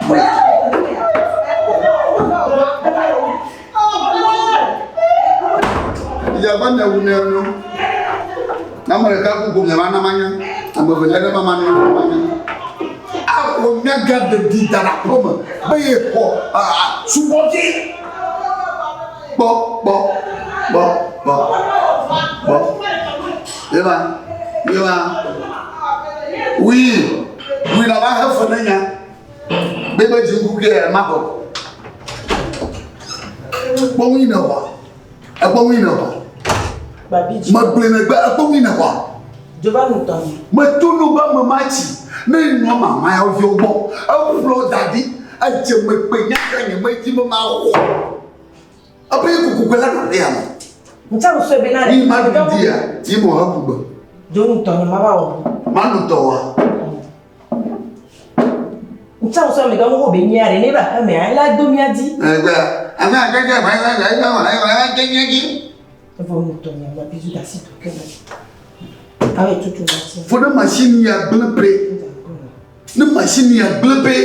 Oui. Ìjàpá mi awu ne nu. Na ame ɖeka ku ko miava na manya. Ame evelia ɖe va ma na manya. Axɔ miaga ɖeɖi da ɖe aƒe me be yexɔ subɔvi. Kpɔ kpɔ kpɔ kpɔ kpɔ. Yeva yeva. Oui oui la va he fe ne nya. Be be dziŋku ke ma xɔ. Kpɔ ŋui ne xɔa. Ekpɔ ŋui ne xɔa. Megblɔe megbe ekpɔ ŋui ne xɔa. Dzova nu tɔ mi. Meto nu be ame ma tsi ne nɔ mama ya viwo gbɔ. Eƒlɔ da ɖi. Edze megbe nya ka nye medzi be maxɔ. Eƒe yi kuku la nɔ ɖe ame. Ntsa wo sɔe be na. Yi ma ɖu di ya yi mo he kugbe. Dzo nu tɔ nye ma va wɔ. Ma nu tɔ wa. Ntsa wo sɔe me dɔ wo be nyia ɖe ne va xemea ela do mia dzi. Egbe ame akeke va va va va va va ke nye dzi. Evɔ nu tɔ nye ma bizu da si to ke me. Awe tutu ma si. Fo ne machine ya gblẽ pe. Ne machine ya gblẽ pe.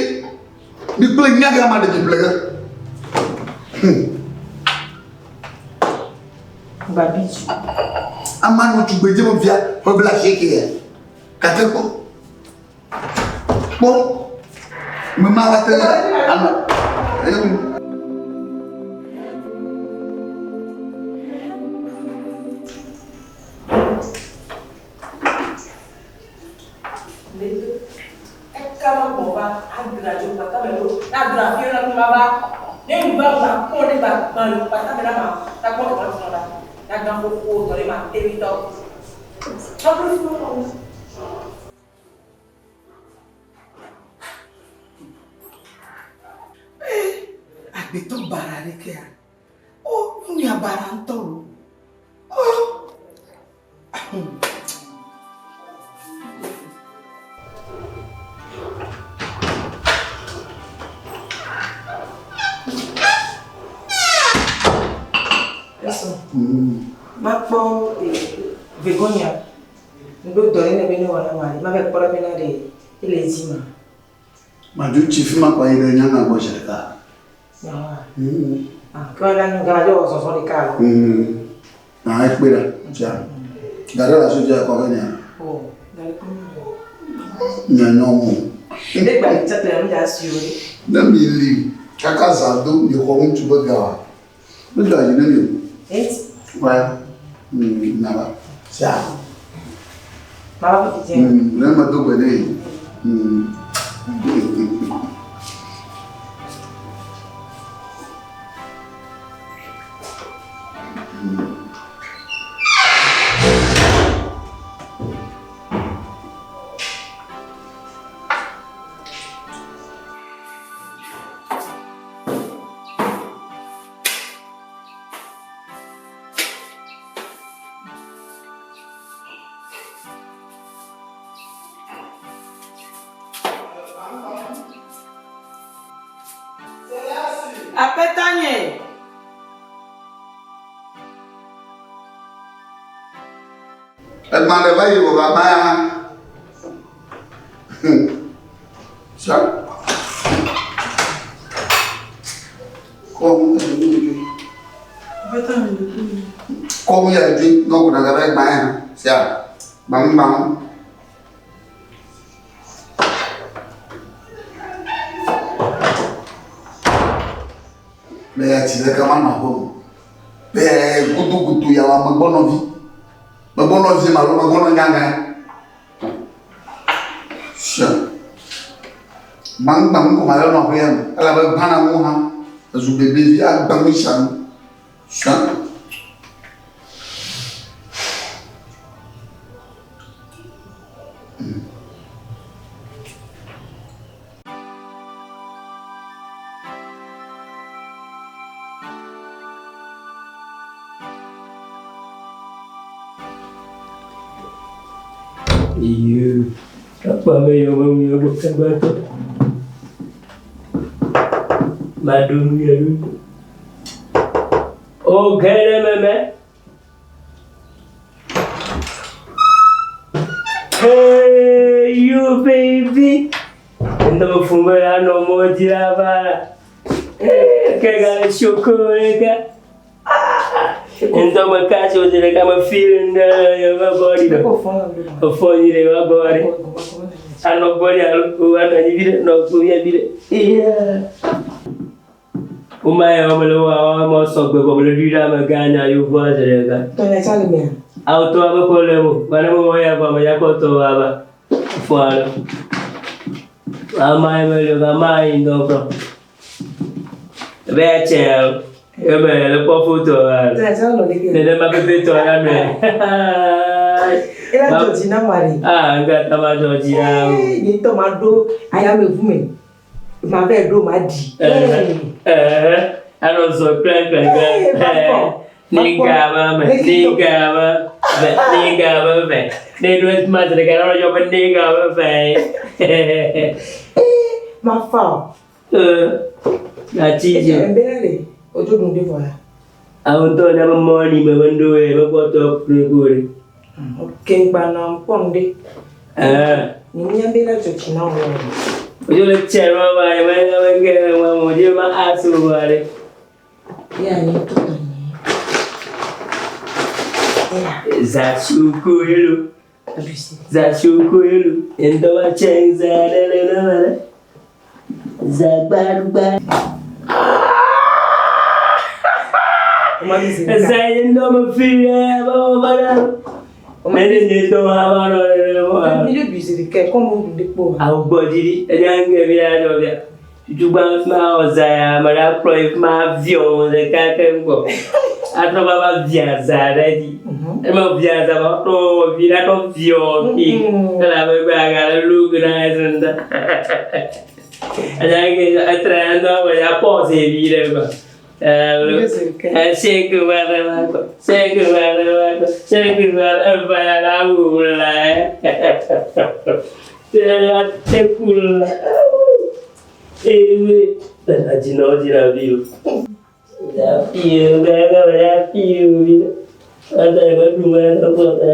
Mi kple nyaga ma ɖe mi ple ge. Babizu. Ama nɔ tugbedze me via ƒe bla asieke ya. Gake kpɔ. Kpɔ. Me ma va te anɔ. Eyi. Agbetɔ bara ɖekea? O, nuya bara ŋutɔ o. O. Eso. Makpɔ Vegonia. Ŋɖo dɔ ɖe ne be ne wɔna ma, ma va kpɔ ɖa bena ɖe ele edzi ma. Madzo tsi fi ma kɔ yi ɖe nyanga gbɔ zi ɖeka. Nyawoa? Ah, ke la nu gala wɔ zɔzɔ ɖeka alo? Na ekpe ɖa, tsia. Ga ɖe le asi dzi akɔ ke nya. O, ga ɖe kpe Nya nyɔnu. Ne gba le tsɛtɛ mi da si o. Ne mi li kaka zã do mi xɔ ŋutsu be ga wa. Mi do ayi ne mi o. Eti. Wa. Na ba. Sia. Ma ba fi dze. Ne me do gbe ne. Aƒetɔ nye. Egbã ɖe va yi wò va ya hã. Sa. Kɔ kɔ mu ya dzi nɔkɔ ɖe va gbã ya hã. Sia. Gbãŋ gbãŋ. Le ya tsi ɖeka ma nɔ aƒe me. Bɛɛ gudugudu ya wa megbɔ nɔvi. Megbɔ nɔvi ma alo megbɔ nɔ nyagã. Sɛ. Gbãgbã ŋkɔ ma le nɔ aƒea me elabe gbãna ŋu hã ezu bebevi agbã nu sia nu. Sɛ. Iyo, akpa me yɔ me ŋu yɔ gbɔ tɔ. Maɖo nu ya nu. O gɛlɛ mɛmɛ. Hey, you baby. Ndo fumbe ano moji ava. Hey, kega chocolate. Ndo makacho zile kama feeling na ya body. Ofo yire wa body. Ano body alo ano yire no ku ya bire. Yeah. Umaya omelo wa mo so gbe bo le dira ma ganya yo bo zile ka. Tɔnyɛ tsã le mea? Auto aba kolemo, bana mo ya ba ma ya ko to aba. Fualo. Ama emelo ga ma indo bro. Be che e me le po foto a. Tɔnyɛ tsã nɔ ɖeke. Ne ne ma pepe to ya me. Ela dzɔ dzi na ma ɖe. Ah, nga ta ma jo ji na. Ee, nye ŋutɔ ma ɖo ayameʋu me. Ma vɛ ɖo ma ɖi. Eh. Eh. Ano zo klen klen klen. Ninga ma me, ninga ma ve, ninga ma ve. Ne do es ma de ga no yo me ninga ma ve. Ma fa o. Eh. Na chi ji. Ebe na le odzo ɖu ɖe vɔ ya. Àwọn tó ní abẹ́ mọ́ọ̀nì mẹ́ wọ́n dó ẹ̀ mẹ́kọ́ tó kúrò kúrò. Ok, ŋgba nɔ kpɔ nu ɖe. Ẹ̀ Nye nya be la dzɔ dzi na wo. ojú lè tiẹ̀ lọ́wọ́ bá yẹn wọ́n yẹn wọ́n gẹ̀ wọ́n mọ̀ ojú ma á tó wà rẹ̀. Ya nye ŋutɔ tɔ nye. Eya. Zasuko yẹlò Abisi. zasuko yẹlò ntọ́wá tiẹ̀ ń zà lẹ́lẹ́lẹ́lẹ́ zàgbàdùgbà. O ma mi zi ɖeka. Zàyẹ̀ ńdọ́mọ fi ẹ̀ báwọ̀ bá dà. Mẹ́rin ní tó wà bá lọ rẹ̀ wọ́n. Mi ɖo bi zi ɖeka kɔ mo ɖu ɖe kpɔ. Awugbɔdzi ɛdi ange mi la dzɔ bia tutugbã ma ɔza ya ame ɖe akplɔ yi ma viɔ ɖe kake ŋgɔ atrɔ va va via za ɖe dzi ema via za va trɔ vi la trɔ viɔ ki ele abe gbe aga le lu na esi ŋutɔ ɛdi ange etre ŋutɔ me ya pɔse vi ɖe gbɔ Shake wa ɖe va gbɔ shake wa ɖe va gbɔ shake wa ɖe eva ya la wu la ya tekula. Ewe, ajina ojina bi o. Ya fi o, ga ga ya fi o bi. Ata e ba du ma na ko ta.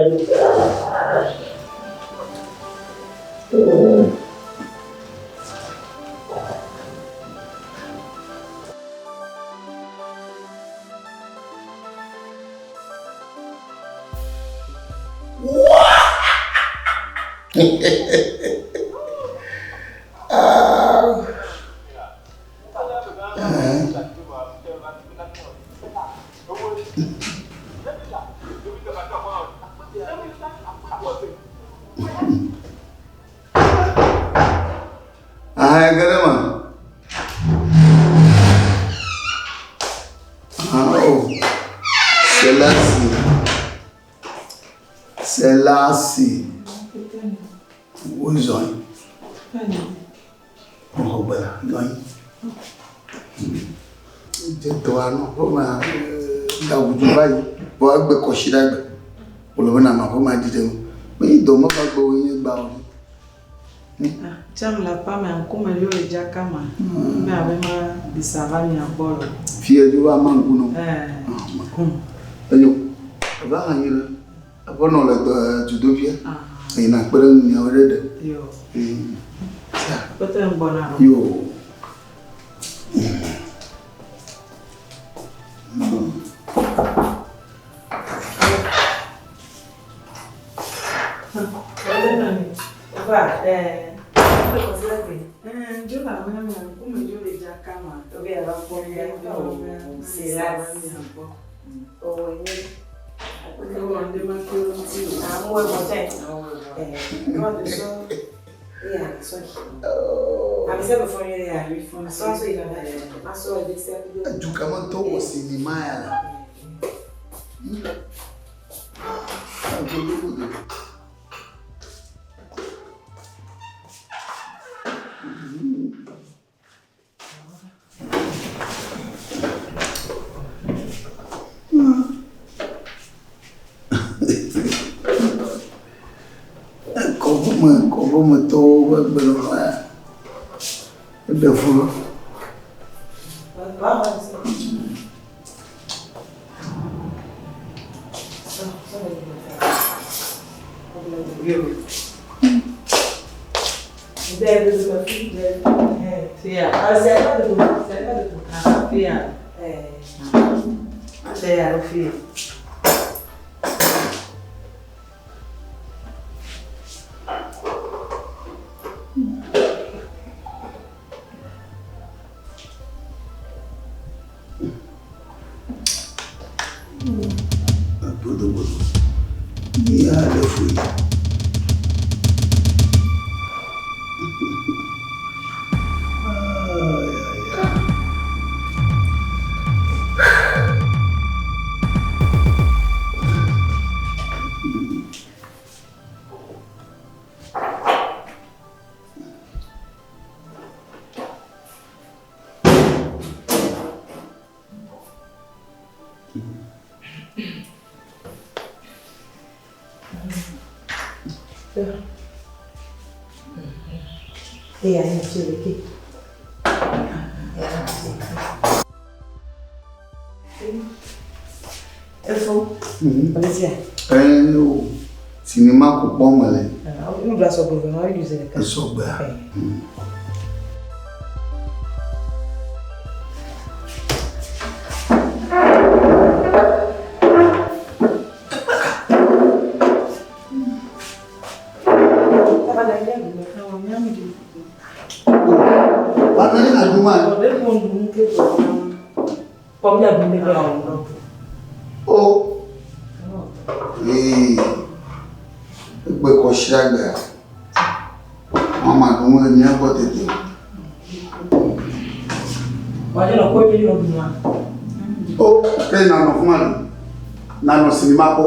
Ah, caramba. Ah, oh. Selassie. Selassie. Wo zɔn. Wo gbala nɔyi. Dze dɔ anɔ ƒe ma gaʋudu va yi. Vɔ egbe kɔsi ɖe gbe. Wòle be nanɔ aƒe ma ɖi ɖe ŋu. Menye dɔ me va gbɔ nye gba o. Tsam la pa me ŋkume yɔ le dzaka ma. Be abe ma ɖisa va mia gbɔ lo. Fie dzo va ma ŋku nɔ. Ɛɛ. Enyo. Eva hã nyi ɖe. Aƒenɔ le dɔ dzodoƒea. Eyina kpe ɖe ŋu miawo ɖe ɖe. Yo. Sia. Kpete ŋgbɔna ɖo. Yo. Va, ɛɛ. Ɛɛ dzo la me mia ŋkume yɔ le dzaka ma. Obe ava kpɔ mia gbɔ. Ɖisa va mia gbɔ. Owó nye. Ewɔ ŋɖe ma ke wo ŋuti o. Amu ɛmɔ tɛ. Awɔ Ɛɛ. ɛwɔ. Ewɔ de sɔ Eya. Edu ka me tɔwo wɔ sinima ya le. Godogodo. Kɔƒeme kɔƒemetɔwo ƒe gbenɔnɔ ya eɖe fu. Bodobodo. Ya ɖe fu yi. Eya nye tsi ɖeke. Efo. Alisia. Ɛɛ o sinima ko kpɔm mele. Nuɖuɖua sɔgbe vɔ, ma ɖu zi ɖeka. Esɔgbea. O. Ee. Egbe kɔsia gbea. Mama ɖu nu le mía gbɔ tete. O, ke nanɔ fi ma ɖe. Nanɔ sinima kpɔ.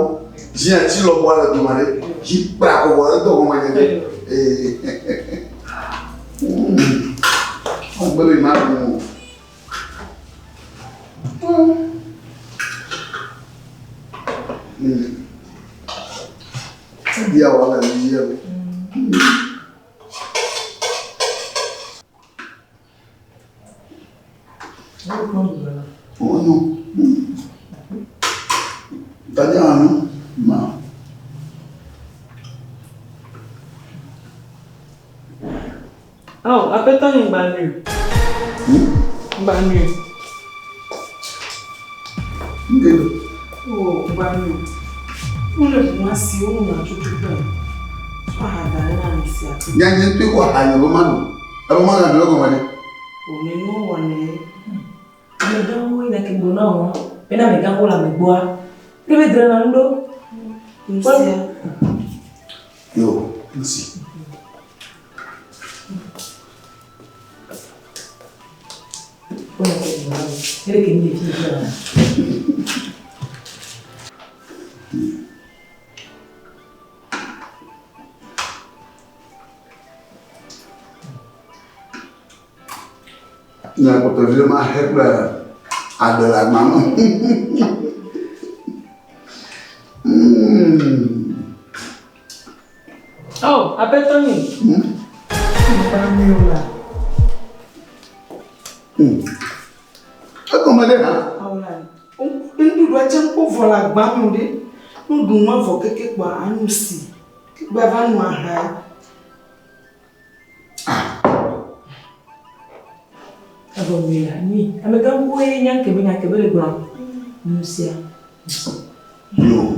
Zi atsi lɔbɔ le dome ɖe. Zi kpla kɔbɔ edo gɔme nye ɖe. Ee. Agbe be ma ɖu o. Ebia wɔ le yiyia o. Wonyo. Tadi anu ma. Oh, aƒetɔ nye ŋgba nui. Ŋgba nui. Ŋke. Oh, ŋgba nui. Wole ʋu asi wo nɔ tutu gbe. Sɔ aha da ɖe na mi sia. Nya nye ŋutɔe kɔ aha nye be ma no. Ebe ma gado egɔme ɖe. Wòne nu wɔnɛ. Amegãwo yina ke gblɔ na wo bena amegãwo le ame gbɔa. Ɖe be drena nu ɖo. Nusia. Yo, nusi. Wole ke gblɔ na wo. Ɖe ke mi le fi fi la. Nya kpɔtɔ vi ɖe ma he kple aɖe le agba me. Oh, aƒetɔ nye. Ŋgba nui o la. Egɔme ɖe hã. Awola. Nuɖuɖua tse ŋkpɔ vɔ le agba me o ɖe. Nuɖu nua vɔ keke kpɔa anu si. Kegbe va nu aha. Evɔ nyui la nyui. Amegãwoe nya ke be nya ke be le gblɔ. Nusia. Yo.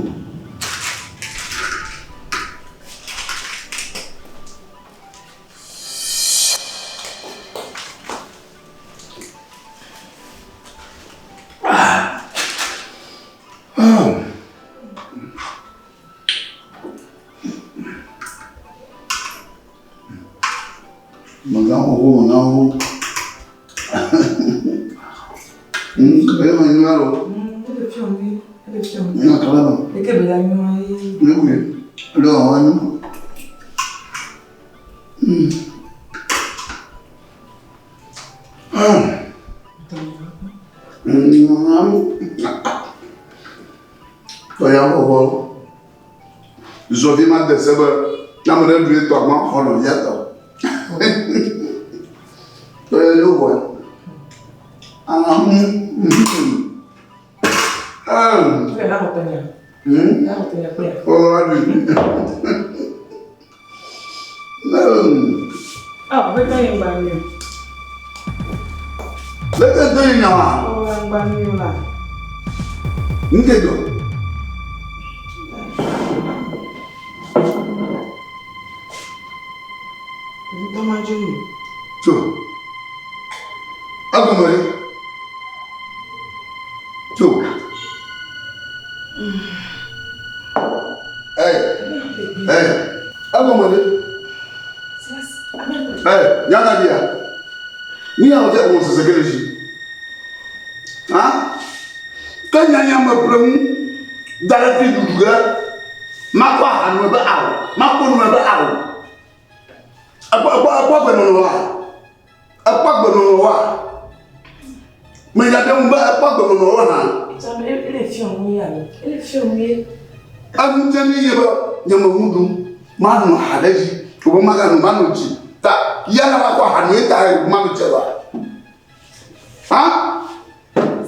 Megã xoxo, megã xoxo. Eye me nyuia lo. Ele fiɔ mi, ele fiɔ mi. Nya kala me. Eke be la nyuia ye. Ne koe, ele wɔwɔ nyo. Tɔya xɔxɔ. Zɔvi ma de se be ne ame ɖe ɖu ye tɔ ma xɔ nɔvia tɔ. Tɔya yo vɔe. Oh, aɖui. Leke do yi nyawa? Nke do. Tso. Agɔmɔ ɖe. Tso. Hey. Hey. Agɔmɔ ɖe. Hey, nyaka dia. Ni ya wote ko sese kele si. Ha? Ke nyanya me ƒle ŋu da ɖe fi ɖuɖu ge. Makɔ aha nue be ao. Makɔ nue be ao. Ekpɔ ekpɔ ekpɔ agbenɔnɔ wa. Ekpɔ agbenɔnɔ wa. Menya ɖe ŋu be ekpɔ agbenɔnɔ wa hã. Enu dze mi ye be nye me ŋu ɖum. Manɔ aha ɖe dzi. Wobe magano manɔ dzi. Ta ya na makɔ aha nue ta manɔ dze wa. Ha?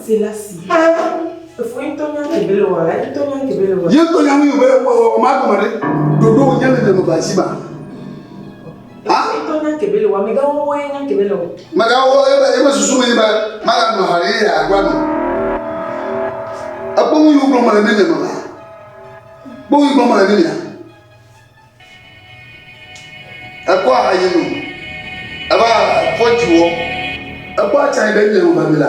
Selassie. Efo ŋutɔ nya kebe le wa, ŋutɔ nya kebe le wa. Ye ŋutɔ nya nu yi be wɔ ma gɔme ɖe. Ɖoɖo wònye le nye me va si ma. Ha? Ŋutɔ nya kebe le wa, mega wɔwɔ ye nya kebe le wa. Mega wɔ ebe ebe susu me nye be maganɔ aha ye ya agba nu. Ekpɔ nu yi wogblɔ me le ne nye me va. Kpɔ nu yi gblɔ me le ne mia. Ekpɔ aha yi nu. Eva fɔ dziwɔ. Ekpɔ atsa yi ɖe nye me va mi la.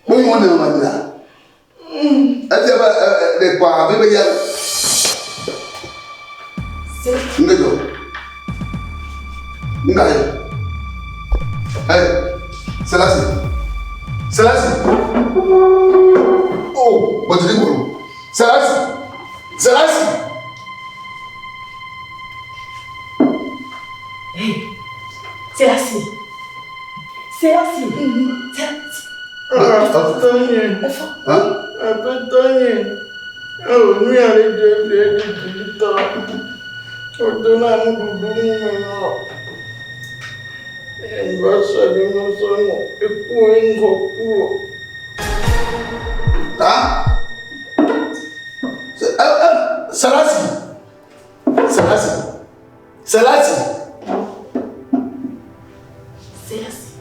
Kpɔ nu yi wɔ nye me va mi la. Efia be ɖe kpɔ aha be ya. Ŋke dzɔ. Ŋka ye. Hey, Selassie. Selassie. Oh, but you didn't go. Selassie. Selassie. Hey, Selassie. Selassie. Selassie. Aƒetɔ nye. Aƒetɔ nye. Ewɔ nu ya ɖe dze fi eɖe dzi tɔ. Wodona nuɖuɖu nu me nɔ. Ŋgɔ sɔ ɖe me sɔ nɔ eku ŋgɔ ku o. Ha? Selassie. Selassie. Selassie. Selassie.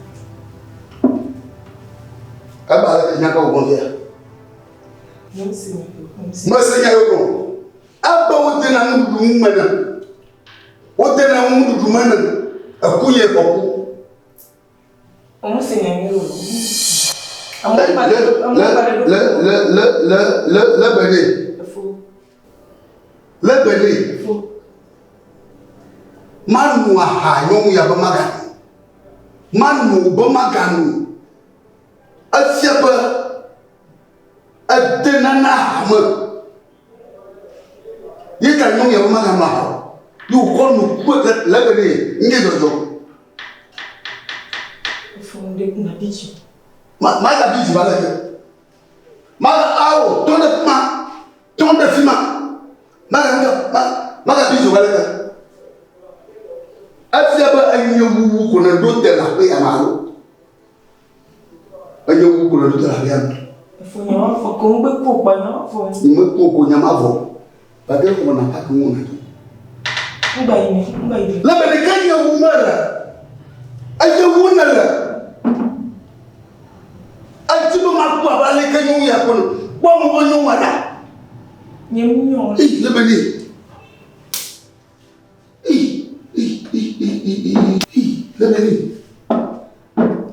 Eba le nya ka wògbɔn fia. Mese nya yio gblɔ. Ebe wodena nuɖuɖu ŋu me ne. Wodena nuɖuɖu me ne. Eku ye xɔ ku. Le le le le le le le bene. Le bene. Manu aha nyɔnu ya be maganu. Manu be maganu. Efia be ede nana aha me. Ye ta nyɔnu ya be maganu aha o. Ye wòkɔ nu ku le le bene ŋge dzɔdzɔ. Ma ma ga bi dzi va le ke. Ma ga awo tɔ ɖe fi ma. Tɔ ɖe fi ma. Ma ga ŋga ma ma ga bi dzi va le ke. Efia be enye wuwu ko ne ɖo te le aƒe ya me alo. Enye wuwu ko ne ɖo te le aƒe ya me. Efo nya ma fɔ ko ŋgbe ku kpa nya ma fɔ. Ŋgbe ku ko nya ma vɔ. Gake xɔ na paki ŋu na. Ŋgba yi me, ŋgba yi me. Le be ɖeka nye wu me le. Enye wu ne le. Edzi be makpɔ abe aleke nyɔnu ya kpɔ no. Kpɔ nu be nyɔnua ɖa. Nye ŋu nyɔ. Eyi le be ne. Eyi, eyi, eyi, eyi, eyi, eyi, le be ne.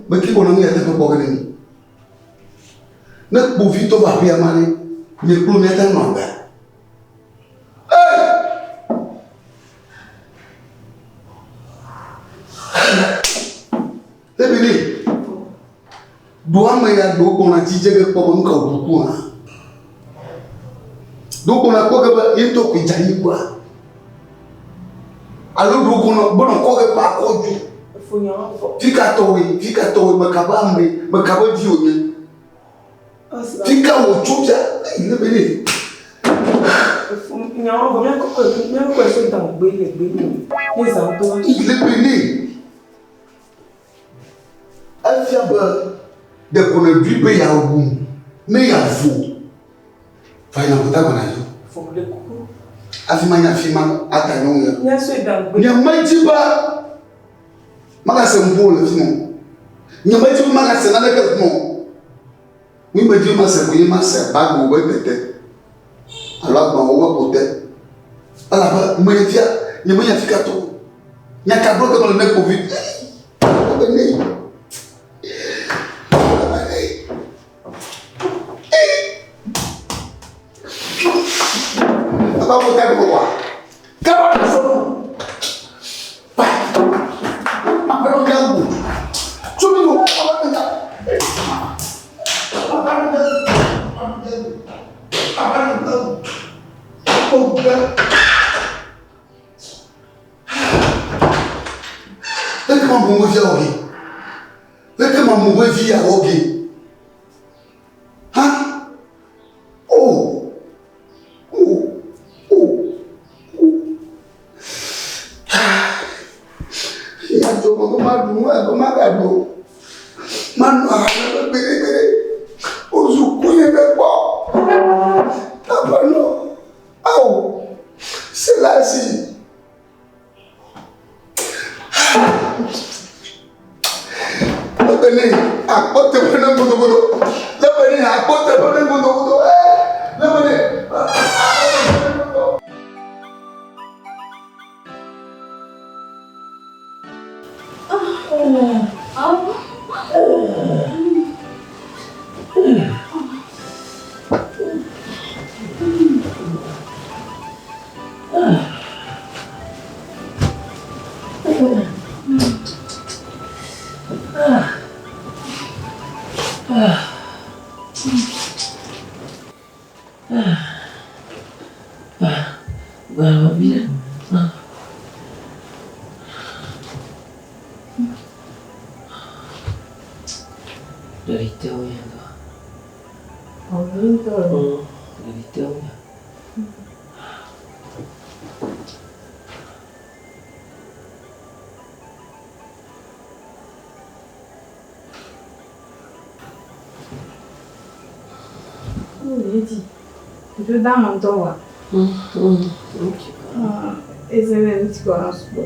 Meke kpɔ na nu ya teƒe kpɔ ge ne mi. Ne kpovitɔ va aƒea ma ɖe, nye kple míate ŋu anɔ agbea. Hey! Ebene, ɖo ame ya ɖo gbɔna dzidze ge kpɔ be nu ka wòɖu ku hã. Ɖo gbɔna kpɔ ge be ye ŋutɔ koe dze anyi kua. Alo ɖo gbɔna gbɔna kɔ ge kpɔ akɔ dzu. Fi ka tɔwoe, fi ka tɔwoe, meka be ame, meka be vi wònye. Fi ka wòtso fia, eyi ne be ne. Eyi ne be ne. Efia be ɖeko nèɖoe be yeawum ne yeavo va yina gota gbɔna dzi. Hafi manya afi ma ada nyɔnu ya. Nyemedi be magase nuƒo le fi ma o. Nyemedi be magase naneke le fi ma o. Nu medi be mase koe nye mase bagiwo be tete alo agbawo be ƒote. Elabe menye fia, nyemenya fi ka to. Nya ka gblɔ ge mele ne kpovi? Ebe ne. Ebe ne. Aba mo ta gbɔ wa. Kaba sɔrɔ. Ba. Apɛlɔ ga wo. Tsomi wo. Aba ga. Aba ga. Aba ga. Aba ga. Leke ma mo vi awo ge. Leke ma mo vi awo ge. Ha? Oh. Oh. Oh. Oh. Ya jo mo ma du ma ko ma ga do. Ma no ha na bere bere. Ozu kunye be po. Papa no. Ao. Selasi. Lebene akpɔ teƒe ne godogodo. Lebene akpɔ teƒe ne godogodo. Lebene. Ɖeɖi te ŋu nye ŋutɔ. Ɖeɖi te ŋu nye. Dzo da ame ŋutɔ wa. Eze be ŋuti kɔ na sugbɔ.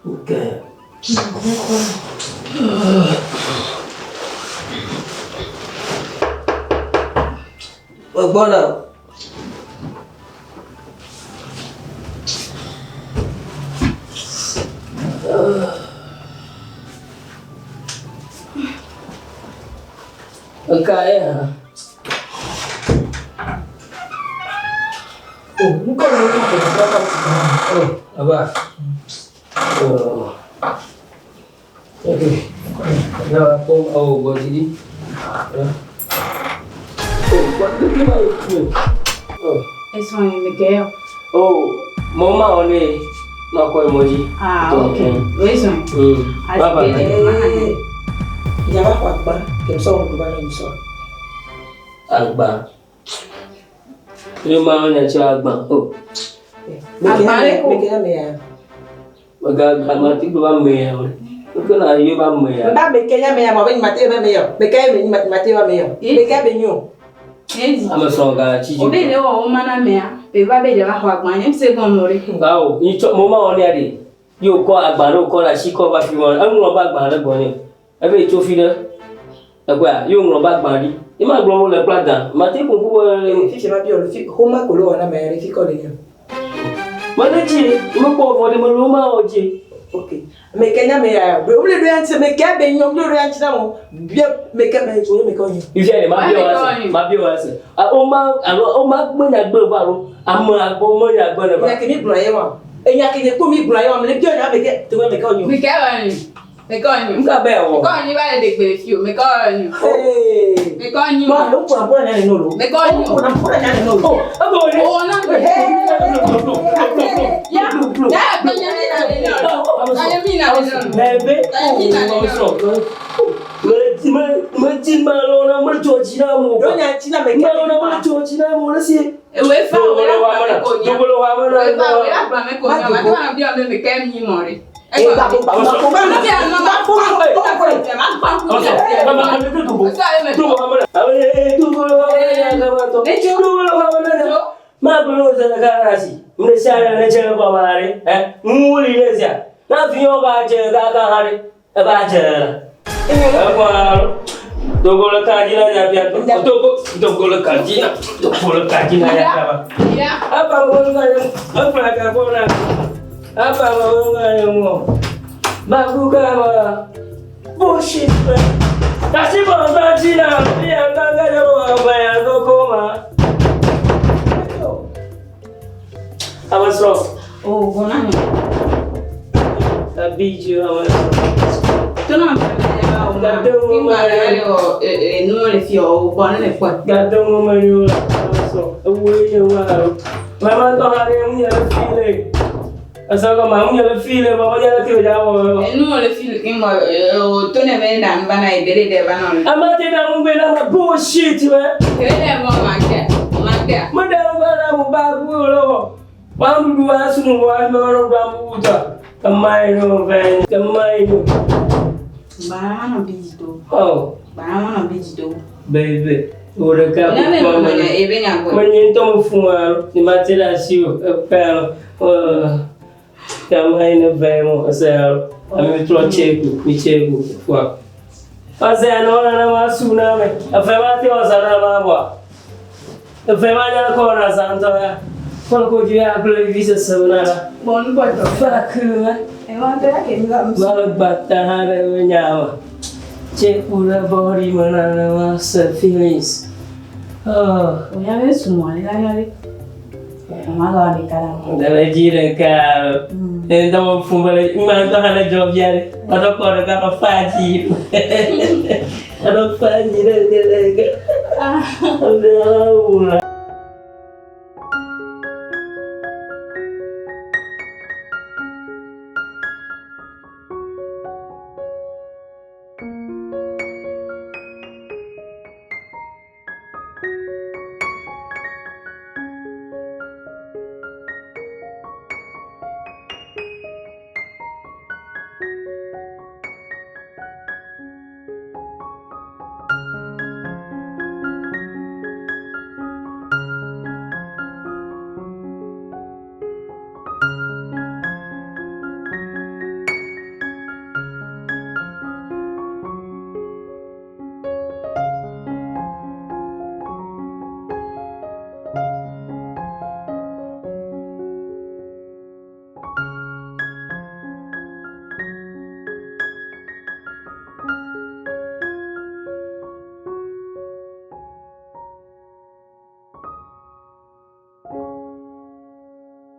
Okay. Gbɔna. Eka ye hã. O, ŋkɔ le wo kɔ kɔ kɔ kɔ. Oh, aba. Oh. Okay. Na kpɔ awo gbɔ dzi ɖi. Oh, gbɔ dzi ma yi ku. Oh. Esɔn yi mi kɛ yɔ. Oh, mɔ ma wɔ ne na kɔ yi mɔ dzi. Ah, ok. O esɔn. Bye bye. Yàrá kɔ agba kɛmɛ sɔrɔ ŋkuba na mi sɔrɔ. Agba. Ni ma nya tsi agba. Oh. Agba le ko. Meke ya me ya. Mega agba ti ba me ya. Ke na ye ba me ya. Mba meke ya me ya ma be nyima te ba me ya. Meke ya me nyima te ba me ya. Meke be nyo. Edi. Ame sɔn ga tsi O be le wɔ wo mana mea, be va be le va xɔ agba nye se gɔme o ɖe. Awo, ni tsɔ mo ma wɔ ne ya de. Ye wòkɔ agba ɖe wòkɔ ɖe asi kɔ va fi ma. Eŋlɔ be agba ɖe gbɔ nɛ. Ebe tso fi ɖe. Ekpɔa, ye woŋlɔ ba gbã ɖi. Ye ma gblɔ wo le kpla dan. Mate ƒo ƒu be. Fifi ma biɔ fi xoma ko lo wɔna mɛ ɖe fi kɔ le nya. Mele dzi, mekpɔ vɔ ɖe mele wo ma wɔ dzi. Ok. Me ke nya me ya. Be wole ɖo ya ŋuti me ke be nyɔ wole ɖo ya ŋuti na mo. Bia me ke me tso me ke nyi. Ifia ɖe ma biɔ ase, ma biɔ ase. O ma alo o ma gbe nya gbe va alo ame agbɔ me nya gbe ne va. Nya ke mi gblɔ ye wa. Enya ke nye ko mi gblɔ ye wa. Me le biɔ nya me ke to me ke nyi. Me ke wa nyi. Me ke nyi. Nka be wɔ. Me ke nyi va le ɖe gbe le fi o. Me ke nyi. Me ke nyi. Ma lo ko na nya ne no lo. Me ke nyi. Ko na ko na nya ne no lo. Ego ni. O na. Ya. Ya ko nya mi na le no. Nya mi na le no. Bebe. Me me me ti ma lo na me jɔ dzi na mo. Ɖo nya ŋuti na me ke. Ma lo na me jɔ dzi na mo le si. Ewe fa we la gba me ko nya. Dogolo wa me na. Ewe fa we la gba me ko nya. Ma to na bi o me me ke mi mo re. Apa Bullshit, man. Kasi bọ̀ bá jí náà bí àgbàgbà yóò wà ọgbà yà kókó ma. Àwọn sọ̀rọ̀. O gona ni. Tàbí ju àwọn sọ̀rọ̀. To na me ba o ma. Ki ma le o e nu le fi o gbɔ ne le kpɔ. Gàdé wọn mọ ni wọn àwọn sọ̀rọ̀. Ewu yẹn wà lọ. Màmá tọ́ ha ni ń yẹrẹ fílẹ̀. Ẹ̀sọ́ kan màá ń yẹrẹ fílẹ̀ bọ̀ wọ́n yẹrẹ kí o já wọ̀ ọ́. Enu le fi ki mo o to ne me na mba na ibere de ba na. Amate na ń gbé náà bullshit man. Kele de mo ma ke. Ma ke. Mo dẹ̀ ń gbé náà mo bá kúrò lọ́wọ́. Wọ́n dúdú wá sùn wọ́n á lọ́rọ̀ gba mú wùtọ̀. Kàmáyé fẹ́ kàmáyé. Gbara ma no bi do. Oh, Gbara ma no bi do. baby. O de ká Na me mo ne ebe nya go. Mo ní tó mo fún wa ní ma ti la sí o ẹ lọ. Kàmáyé fẹ́ mo ọ̀sẹ̀ yà lọ. Àmì tó tseku mi tseku fún wa. Ọ̀sẹ̀ yà náà wọn máa sùn náà mẹ́. Ẹ̀fẹ̀ máa tẹ ọ̀sán náà máa bọ̀. Ẹ̀fẹ̀ máa nyà kọ́ ọ̀nà sàǹtọ̀ ya. Kọ́lọ́ kó ju yà kúlọ̀ ibi sẹ̀sẹ̀ náà la. Bon bo to. Fuck you, man. E wa to ya ke mi ga. Malagbatahara nyawa. Chekula body manana masa feelings. Oh, O ya be su mo le la ya le. O ma ga le kala. dala jira ka. Então fumbale man to hana job yare. Ato ko ka ka faji. Ato faji re re re. Ah.